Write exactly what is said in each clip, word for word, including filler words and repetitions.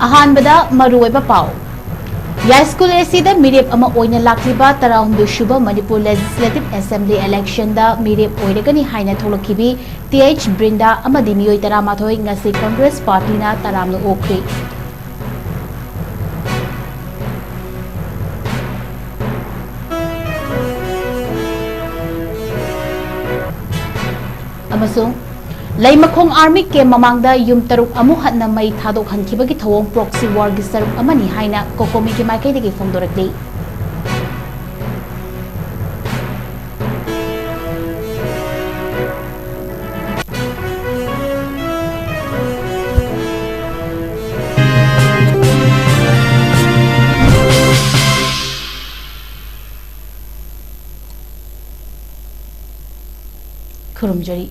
ꯑꯍꯥꯟꯕꯗ ꯃꯔꯨꯑꯣꯏꯕ ꯄꯥꯎ꯫ ꯌꯥꯏꯁ꯭ꯀꯨꯜ ꯑꯦ ꯁꯤꯗ ꯃꯤꯔꯦꯞ ꯑꯃ ꯑꯣꯏꯅ ꯂꯥꯛꯂꯤꯕ ꯇꯔꯥꯍꯨꯝꯗꯣꯏ ꯁꯨꯕ ꯃꯅꯤꯄꯨꯔ Legislative Assembly election ꯗ ꯃꯤꯔꯦꯞ ꯑꯣꯏꯔꯒꯅꯤ ꯍꯥꯏꯅ ꯊꯣꯛꯂꯛꯈꯤꯕꯤ ꯇꯤ ꯑꯩꯆ ꯕ꯭ꯔꯤꯟꯗꯥ ꯑꯃꯗꯤ ꯃꯤꯑꯣꯏ ꯇꯔꯥꯃꯥꯊꯣꯏ ꯉꯁꯤ Congress party ꯅ ꯇꯔꯥꯝꯅ ꯑꯣꯛꯈ꯭ꯔꯤ꯫ ꯑꯃꯁꯨꯡ ꯂꯩꯃꯈꯣꯡ army camp ꯃꯃꯥꯡꯗ ꯌꯨꯝ ꯇꯔꯨꯛ ꯑꯃꯨꯛ ꯍꯟꯅ ꯃꯩ ꯊꯥꯗꯣꯛꯍꯟꯈꯤꯕꯒꯤ ꯊꯧꯑꯣꯡ proxy war ꯒꯤ ꯁꯔꯨꯛ ꯑꯃꯅꯤ ꯍꯥꯏꯅ COCOMI ꯒꯤ ꯃꯥꯏꯀꯩꯗꯒꯤ ꯐꯣꯡꯗꯣꯔꯛꯂꯤ꯫ ꯈꯨꯔꯨꯝꯖꯔꯤ꯫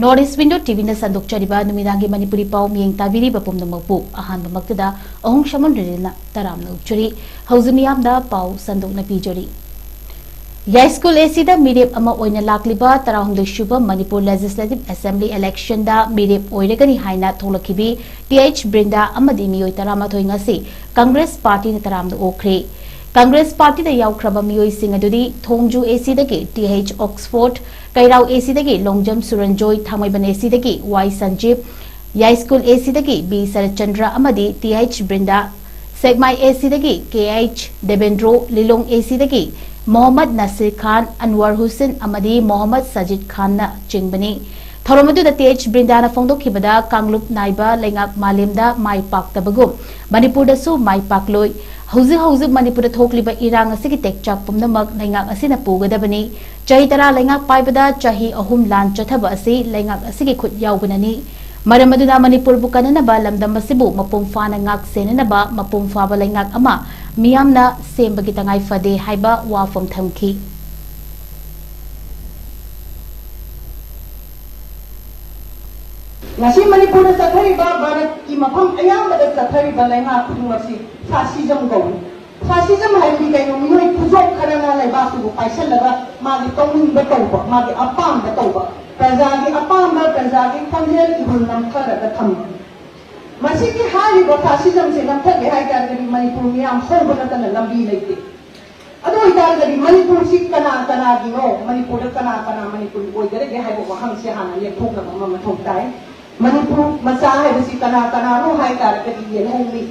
North East Window T V ꯅ ꯁꯟꯗꯣꯛꯆꯔꯤꯕ ꯅꯨꯃꯤꯗꯥꯡꯒꯤ ꯃꯅꯤꯄꯨꯔꯤ ꯄꯥꯎ ꯃꯤꯠꯌꯦꯡ ꯇꯥꯕꯤꯔꯤꯕ ꯄꯨꯝꯅꯃꯛꯄꯨ ꯑꯍꯥꯟꯕꯃꯛꯇꯗ ꯑꯍꯣꯡ ꯁꯥꯃꯟ ꯔꯦꯗꯤꯅ ꯇꯔꯥꯝꯅ ꯑꯣꯛꯆꯔꯤ꯫ ꯍꯧꯖꯤꯛ ꯃꯤꯌꯥꯝꯗ ꯄꯥꯎ ꯁꯟꯗꯣꯛꯅ ꯄꯤꯖꯔꯤ꯫ ꯌꯥꯏꯁ꯭ꯀꯨꯜ ꯑꯦ ꯁꯤꯗ ꯃꯤꯔꯦꯞ ꯑꯃ ꯑꯣꯏꯅ ꯂꯥꯛꯂꯤꯕ ꯇꯔꯥꯍꯨꯝꯗꯣꯏ ꯁꯨꯕ ꯃꯅꯤꯄꯨꯔ Legislative Assembly election ꯗ ꯃꯤꯔꯦꯞ ꯑꯣꯏꯔꯒꯅꯤ ꯍꯥꯏꯅ ꯊꯣꯛꯂꯛꯈꯤꯕꯤ ꯇꯤ ꯑꯩꯆ ꯕ꯭ꯔꯤꯟꯗꯥ ꯑꯃꯗꯤ ꯃꯤꯑꯣꯏ ꯇꯔꯥꯃꯥꯊꯣꯏ ꯉꯁꯤ Congress party ꯅ ꯇꯔꯥꯝꯅ ꯑꯣꯛꯈ꯭ꯔꯦ꯫ Congress party ꯗ ꯌꯥꯎꯈ꯭ꯔꯕ ꯃꯤꯑꯣꯏꯁꯤꯡ ꯑꯗꯨꯗꯤ ꯊꯣꯡꯖꯨ ꯑꯦ ꯁꯤꯗꯒꯤ ꯇꯤ ꯑꯩꯆ ꯑꯣꯛꯁꯐꯣꯔꯗ, ꯀꯩꯔꯥꯎ ꯑꯦ ꯁꯤꯗꯒꯤ ꯂꯣꯡꯖꯝ ꯁꯨꯔꯟꯖꯣꯏ, ꯊꯥꯡꯃꯩꯕꯟ ꯑꯦ ꯁꯤꯗꯒꯤ ꯋꯥꯏ ꯁꯟꯖꯤꯞ, ꯌꯥꯏꯁ꯭ꯀꯨꯜ ꯑꯦ ꯁꯤꯗꯒꯤ ꯕꯤ ꯁꯔꯠꯆꯟꯗ꯭ꯔ ꯑꯃꯗꯤ ꯇꯤ ꯑꯩꯆ ꯕ꯭ꯔꯤꯟꯗꯥ, ꯁꯦꯛꯃꯥꯏ ꯑꯦ ꯁꯤꯗꯒꯤ ꯀꯦ ꯑꯩꯆ ꯗꯦꯕꯦꯟꯗ꯭ꯔꯣ, ꯂꯤꯂꯣꯡ ꯑꯦ ꯁꯤꯗꯒꯤ ꯃꯣꯍꯝꯃꯗ ꯅꯁꯤꯔ ꯈꯥꯟ, ꯑꯟꯋꯔ ꯍꯨꯁꯦꯟ ꯑꯃꯗꯤ ꯃꯣꯍꯝꯃꯗ ꯁꯖꯤꯗ ꯈꯥꯟꯅ ꯆꯤꯡꯕꯅꯤ꯫ ꯊꯧꯔꯝ ꯑꯗꯨꯗ ꯇꯤ ꯑꯩꯆ ꯕ꯭ꯔꯤꯟꯗꯥꯅ ꯐꯣꯡꯗꯣꯛꯈꯤꯕꯗ, ꯀꯥꯡꯂꯨꯞ ꯅꯥꯏꯕ ꯂꯩꯉꯥꯛ ꯃꯥꯂꯦꯝꯗ ꯃꯥꯏ ꯄꯥꯛꯇꯕꯒꯨꯝ ꯃꯅꯤꯄꯨꯔꯗꯁꯨ ꯃꯥꯏ ꯄꯥꯛꯂꯣꯏ꯫ ꯍꯧꯖꯤꯛ ꯍꯧꯖꯤꯛ ꯃꯅꯤꯄꯨꯔꯗ ꯊꯣꯛꯂꯤꯕ ꯏꯔꯥꯡ ꯑꯁꯤꯒꯤ ꯇꯦꯛꯆꯥꯛ ꯄꯨꯝꯅꯃꯛ ꯂꯩꯉꯥꯛ ꯑꯁꯤꯅ ꯄꯨꯒꯗꯕꯅꯤ꯫ ꯆꯍꯤ ꯇꯔꯥ ꯂꯩꯉꯥꯛ ꯄꯥꯏꯕꯗ ꯆꯍꯤ ꯑꯍꯨꯝ ꯂꯥꯟ ꯆꯠꯊꯕ ꯑꯁꯤ ꯂꯩꯉꯥꯛ ꯑꯁꯤꯒꯤ ꯈꯨꯠ ꯌꯥꯎꯕꯅꯅꯤ꯫ ꯃꯔꯝ ꯑꯗꯨꯅ ꯃꯅꯤꯄꯨꯔꯕꯨ ꯀꯟꯅꯅꯕ ꯂꯝꯗꯝ ꯑꯁꯤꯕꯨ ꯃꯄꯨꯡ ꯐꯥꯅ ꯉꯥꯛ ꯁꯦꯟꯅꯅꯕ ꯃꯄꯨꯡ ꯐꯥꯕ ꯂꯩꯉꯥꯛ ꯑꯃ ꯃꯤꯌꯥꯝꯅ ꯁꯦꯝꯕꯒꯤ ꯇꯉꯥꯏ ꯐꯗꯦ ꯍꯥꯏꯕ ꯋꯥꯐꯝ ꯊꯝꯈꯤ꯫ ꯉꯁꯤ ꯃꯅꯤꯄꯨꯔꯗ ꯆꯠꯊꯔꯤꯕ, ꯚꯥꯔꯠꯀꯤ ꯃꯐꯝ ꯑꯌꯥꯝꯕꯗ ꯆꯠꯊꯔꯤꯕ ꯂꯩꯉꯥꯛ ꯈꯨꯗꯤꯡꯃꯛꯁꯤ fascism ꯀꯧꯏ꯫ Fascism ꯍꯥꯏꯕꯗꯤ ꯀꯩꯅꯣ? ꯃꯤꯑꯣꯏ ꯈꯨꯖꯣꯞ ꯈꯔꯅ ꯂꯩꯕꯥꯛꯇꯨꯕꯨ ꯄꯥꯏꯁꯜꯂꯒ ꯃꯥꯒꯤ ꯇꯧꯅꯤꯡꯕ ꯇꯧꯕ, ꯃꯥꯒꯤ ꯑꯄꯥꯝꯕ ꯇꯧꯕ, ꯄ꯭ꯔꯖꯥꯒꯤ ꯑꯄꯥꯝꯕ, ꯄ꯭ꯔꯖꯥꯒꯤ ꯈꯣꯟꯖꯦꯜ ꯏꯍꯨꯜ ꯅꯝꯊꯔꯒ ꯊꯝꯕ꯫ ꯃꯁꯤꯒꯤ ꯍꯥꯏꯔꯤꯕ fascism ꯁꯦ ꯅꯝꯊꯒꯦ ꯍꯥꯏ ꯇꯥꯔꯒꯗꯤ ꯃꯅꯤꯄꯨꯔ ꯃꯤꯌꯥꯝ ꯍꯧꯕ ꯅꯠꯇꯅ ꯂꯝꯕꯤ ꯂꯩꯇꯦ꯫ ꯑꯗꯨ ꯑꯣꯏꯇꯥꯔꯒꯗꯤ ꯃꯅꯤꯄꯨꯔꯁꯤ ꯀꯅꯥ ꯀꯅꯥꯒꯤꯅꯣ, ꯃꯅꯤꯄꯨꯔꯗ ꯀꯅꯥ ꯀꯅꯥ ꯃꯅꯤꯄꯨꯔꯤ ꯑꯣꯏꯒꯗꯒꯦ ꯍꯥꯏꯕ ꯋꯥꯍꯪꯁꯦ ꯍꯥꯟꯅ ꯂꯦꯞꯊꯣꯛꯅꯕ ꯑꯃ ꯃꯊꯧ ꯇꯥꯏ꯫ ꯃꯅꯤꯄꯨꯔ ꯃꯆꯥ ꯍꯥꯏꯕꯁꯤ ꯀꯅꯥ ꯀꯅꯥꯅꯣ ꯍꯥꯏ ꯇꯥꯔꯒꯗꯤ ꯌꯦꯜꯍꯧꯃꯤ,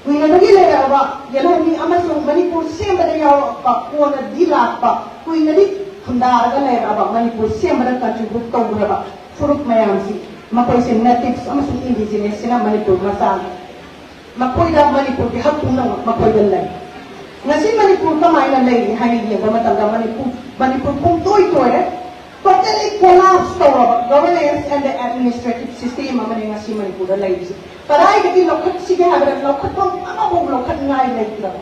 ꯀꯨꯏꯅꯗꯒꯤ ꯂꯩꯔꯛꯑꯕ ꯌꯦꯜꯍꯧꯃꯤ ꯑꯃꯁꯨꯡ ꯃꯅꯤꯄꯨꯔ ꯁꯦꯝꯕꯗ ꯌꯥꯎꯔꯛꯄ, ꯀꯣꯟꯅꯗꯤ ꯂꯥꯛꯄ, ꯀꯨꯏꯅꯗꯤ ꯈꯨꯟꯗꯥꯔꯒ ꯂꯩꯔꯛꯑꯕ, ꯃꯅꯤꯄꯨꯔ ꯁꯦꯝꯕꯗ contribute ꯇꯧꯈ꯭ꯔꯕ ꯐꯨꯔꯨꯞ ꯃꯌꯥꯝꯁꯤ, ꯃꯈꯣꯏꯁꯦ natives ꯑꯃꯁꯨꯡ indigenous ꯁꯤꯅ ꯃꯅꯤꯄꯨꯔ ꯃꯆꯥꯅꯤ꯫ ꯃꯈꯣꯏꯗ ꯃꯅꯤꯄꯨꯔꯒꯤ ꯍꯛ ꯄꯨꯝꯅꯃꯛ ꯃꯈꯣꯏꯗ ꯂꯩ꯫ ꯉꯁꯤ ꯃꯅꯤꯄꯨꯔ ꯀꯃꯥꯏꯅ ꯂꯩꯔꯤ ꯍꯥꯏꯅ ꯌꯦꯡꯕ ꯃꯇꯝꯗ ꯃꯅꯤꯄꯨꯔ, ꯃꯅꯤꯄꯨꯔ ꯄꯨꯡꯇꯣꯏ ꯇꯣꯏꯔꯦ꯫ Totally collapse ꯇꯧꯔꯕ governance and the administrative system ꯑꯃꯅꯤ ꯉꯁꯤ ꯃꯅꯤꯄꯨꯔꯗ ꯂꯩꯔꯤꯁꯦ꯫ ꯀꯗꯥꯏꯗꯒꯤ ꯂꯧꯈꯠꯁꯤꯒꯦ ꯍꯥꯏꯕꯗ ꯂꯧꯈꯠꯐꯝ ꯑꯃꯐꯥꯎ ꯂꯧꯈꯠꯅꯤꯡꯉꯥꯏ ꯂꯩꯇ꯭ꯔꯕ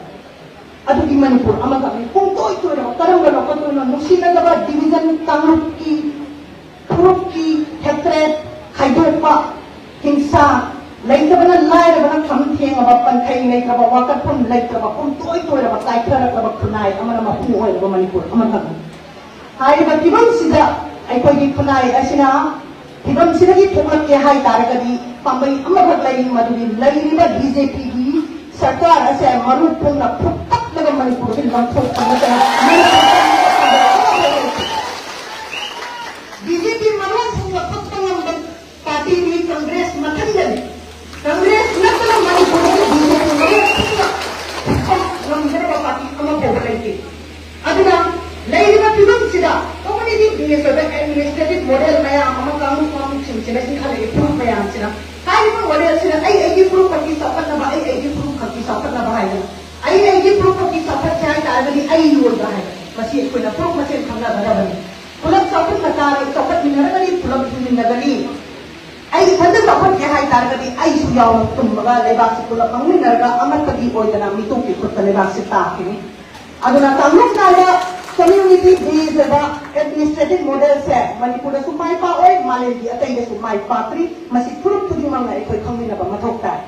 ꯑꯗꯨꯒꯤ ꯃꯅꯤꯄꯨꯔ ꯑꯃꯈꯛꯅꯤ꯫ ꯄꯨꯡꯇꯣꯏ ꯇꯣꯏꯔꯕ, ꯀꯔꯝꯕ ꯂꯧꯈꯠꯇꯣꯏꯅꯣ? ꯅꯨꯡꯁꯤꯅꯗꯕ division, ꯀꯥꯡꯂꯨꯞꯀꯤ, ꯐꯨꯔꯨꯞꯀꯤ hatred, ꯈꯥꯏꯗꯣꯛꯄ, ꯍꯤꯡꯁꯥ, ꯂꯩꯇꯕꯅ ꯂꯥꯏꯔꯕꯅ ꯈꯝ ꯊꯦꯡꯉꯕ, ꯄꯟꯈꯩ ꯂꯩꯇ꯭ꯔꯕ, ꯋꯥꯀꯠꯐꯝ ꯂꯩꯇ꯭ꯔꯕ, ꯄꯨꯡꯇꯣꯏ ꯇꯣꯏꯔꯕ, ꯀꯥꯏꯊꯔꯛꯂꯕ ꯈꯨꯟꯅꯥꯏ ꯑꯃꯅ ꯃꯄꯨꯡ ꯑꯣꯏꯔꯕ ꯃꯅꯤꯄꯨꯔ ꯑꯃꯈꯛꯅꯤ꯫ ꯍꯥꯏꯔꯤꯕ ꯐꯤꯕꯝꯁꯤꯗ ꯑꯩꯈꯣꯏꯒꯤ ꯈꯨꯟꯅꯥꯏ ꯑꯁꯤꯅ ꯐꯤꯕꯝꯁꯤꯗꯒꯤ ꯊꯣꯛꯂꯛꯀꯦ ꯍꯥꯏ ꯇꯥꯔꯒꯗꯤ ꯄꯥꯝꯕꯩ ꯑꯃꯈꯛ ꯂꯩ, ꯃꯗꯨꯗꯤ ꯂꯩꯔꯤꯕ BJPꯒꯤ ꯁꯔꯀꯥꯔ ꯑꯁꯦ ꯃꯔꯨ ꯄꯨꯟꯅ ꯐꯨꯛꯇꯠꯂꯒ ꯃꯅꯤꯄꯨꯔꯗꯒꯤ ꯂꯪꯊꯣꯛꯄ ꯅꯠꯇꯅ ꯃꯅꯤꯄꯨꯔꯗ BJP ꯃꯔꯨ ꯄꯨꯟꯅ ꯐꯨꯛꯄ ꯉꯝꯕ ꯄꯥꯔꯇꯤꯗꯤ ꯀꯪꯒ꯭ꯔꯦꯁ ꯃꯊꯟꯗꯅꯤ꯫ ꯀꯪꯒ꯭ꯔꯦꯁ ꯅꯠꯇꯅ ꯃꯅꯤꯄꯨꯔꯗ BJP ꯃꯔꯨ ꯄꯨꯟꯅ ꯐꯨꯛꯄ ꯉꯝꯒꯗꯕ ꯄꯥꯔꯇꯤ ꯑꯃꯐꯥꯎꯕ ꯂꯩꯇꯦ꯫ ꯑꯗꯨꯅ ꯂꯩꯔꯤꯕ ꯐꯤꯕꯝꯁꯤꯗ community based ꯑꯣꯏꯕ administrative model ꯃꯌꯥꯝ ꯑꯃ ꯀꯥꯡꯂꯨꯞ ꯀꯥꯡꯂꯨꯞꯁꯤꯡꯁꯤꯅ ꯏꯟꯈꯠꯂꯛꯏ ꯐꯨꯔꯨꯞ ꯃꯌꯥꯝꯁꯤꯅ꯫ ꯍꯥꯏꯔꯤꯕ modelꯁꯤꯅ ꯑꯩ ꯑꯩꯒꯤ ꯐꯨꯔꯨꯞ ꯈꯛꯀꯤ ꯆꯥꯎꯈꯠꯅꯕ, ꯑꯩ ꯑꯩꯒꯤ ꯐꯨꯔꯨꯞ ꯈꯛꯀꯤ ꯆꯥꯎꯈꯠꯅꯕ ꯍꯥꯏꯗꯅ, ꯑꯩ ꯑꯩꯒꯤ ꯐꯨꯔꯨꯞ ꯈꯛꯀꯤ ꯆꯥꯎꯈꯠꯀꯦ ꯍꯥꯏ ꯇꯥꯔꯒꯗꯤ ꯑꯩꯒꯤ ꯑꯣꯏꯕ ꯍꯥꯏꯕ ꯃꯁꯤ ꯑꯩꯈꯣꯏꯅ ꯐꯨꯔꯨꯞ ꯃꯁꯦꯟ ꯈꯪꯅꯒꯗꯕꯅꯤ꯫ ꯄꯨꯂꯞ ꯆꯥꯎꯈꯠꯅ ꯇꯥꯔꯦ, ꯆꯥꯎꯈꯠꯃꯤꯟꯅꯔꯒꯗꯤ ꯄꯨꯂꯞ ꯍꯤꯡꯃꯤꯟꯅꯒꯅꯤ꯫ ꯑꯩ ꯏꯊꯟꯗ ꯆꯥꯎꯈꯠꯀꯦ ꯍꯥꯏꯇꯥꯔꯒꯗꯤ ꯑꯩꯁꯨ ꯌꯥꯎꯅ ꯇꯨꯝꯃꯒ ꯂꯩꯕꯥꯛꯁꯤ ꯄꯨꯂꯞ ꯃꯥꯡꯃꯤꯟꯅꯔꯒ ꯑꯃꯠꯇꯒꯤ ꯑꯣꯏꯗꯅ ꯃꯤꯇꯣꯞꯀꯤ ꯈꯨꯠꯇ ꯂꯩꯕꯥꯛꯁꯤ ꯇꯥꯈꯤꯅꯤ꯫ ꯑꯗꯨꯅ ꯀꯥꯡꯂꯨꯞ ꯅꯥꯏꯕ community based ꯑꯣꯏꯕ administrative model ꯁꯦ ꯃꯅꯤꯄꯨꯔꯗꯁꯨ ꯃꯥꯏ ꯄꯥꯛꯑꯣꯏ, ꯃꯥꯂꯦꯝꯒꯤ ꯑꯇꯩꯗꯁꯨ ꯃꯥꯏ ꯄꯥꯛꯇ꯭ꯔꯤ꯫ ꯃꯁꯤ ꯐꯨꯔꯨꯞ ꯈꯨꯗꯤꯡꯃꯛꯅ ꯑꯩꯈꯣꯏ ꯈꯪꯃꯤꯟꯅꯕ ꯃꯊꯧ ꯇꯥꯏ꯫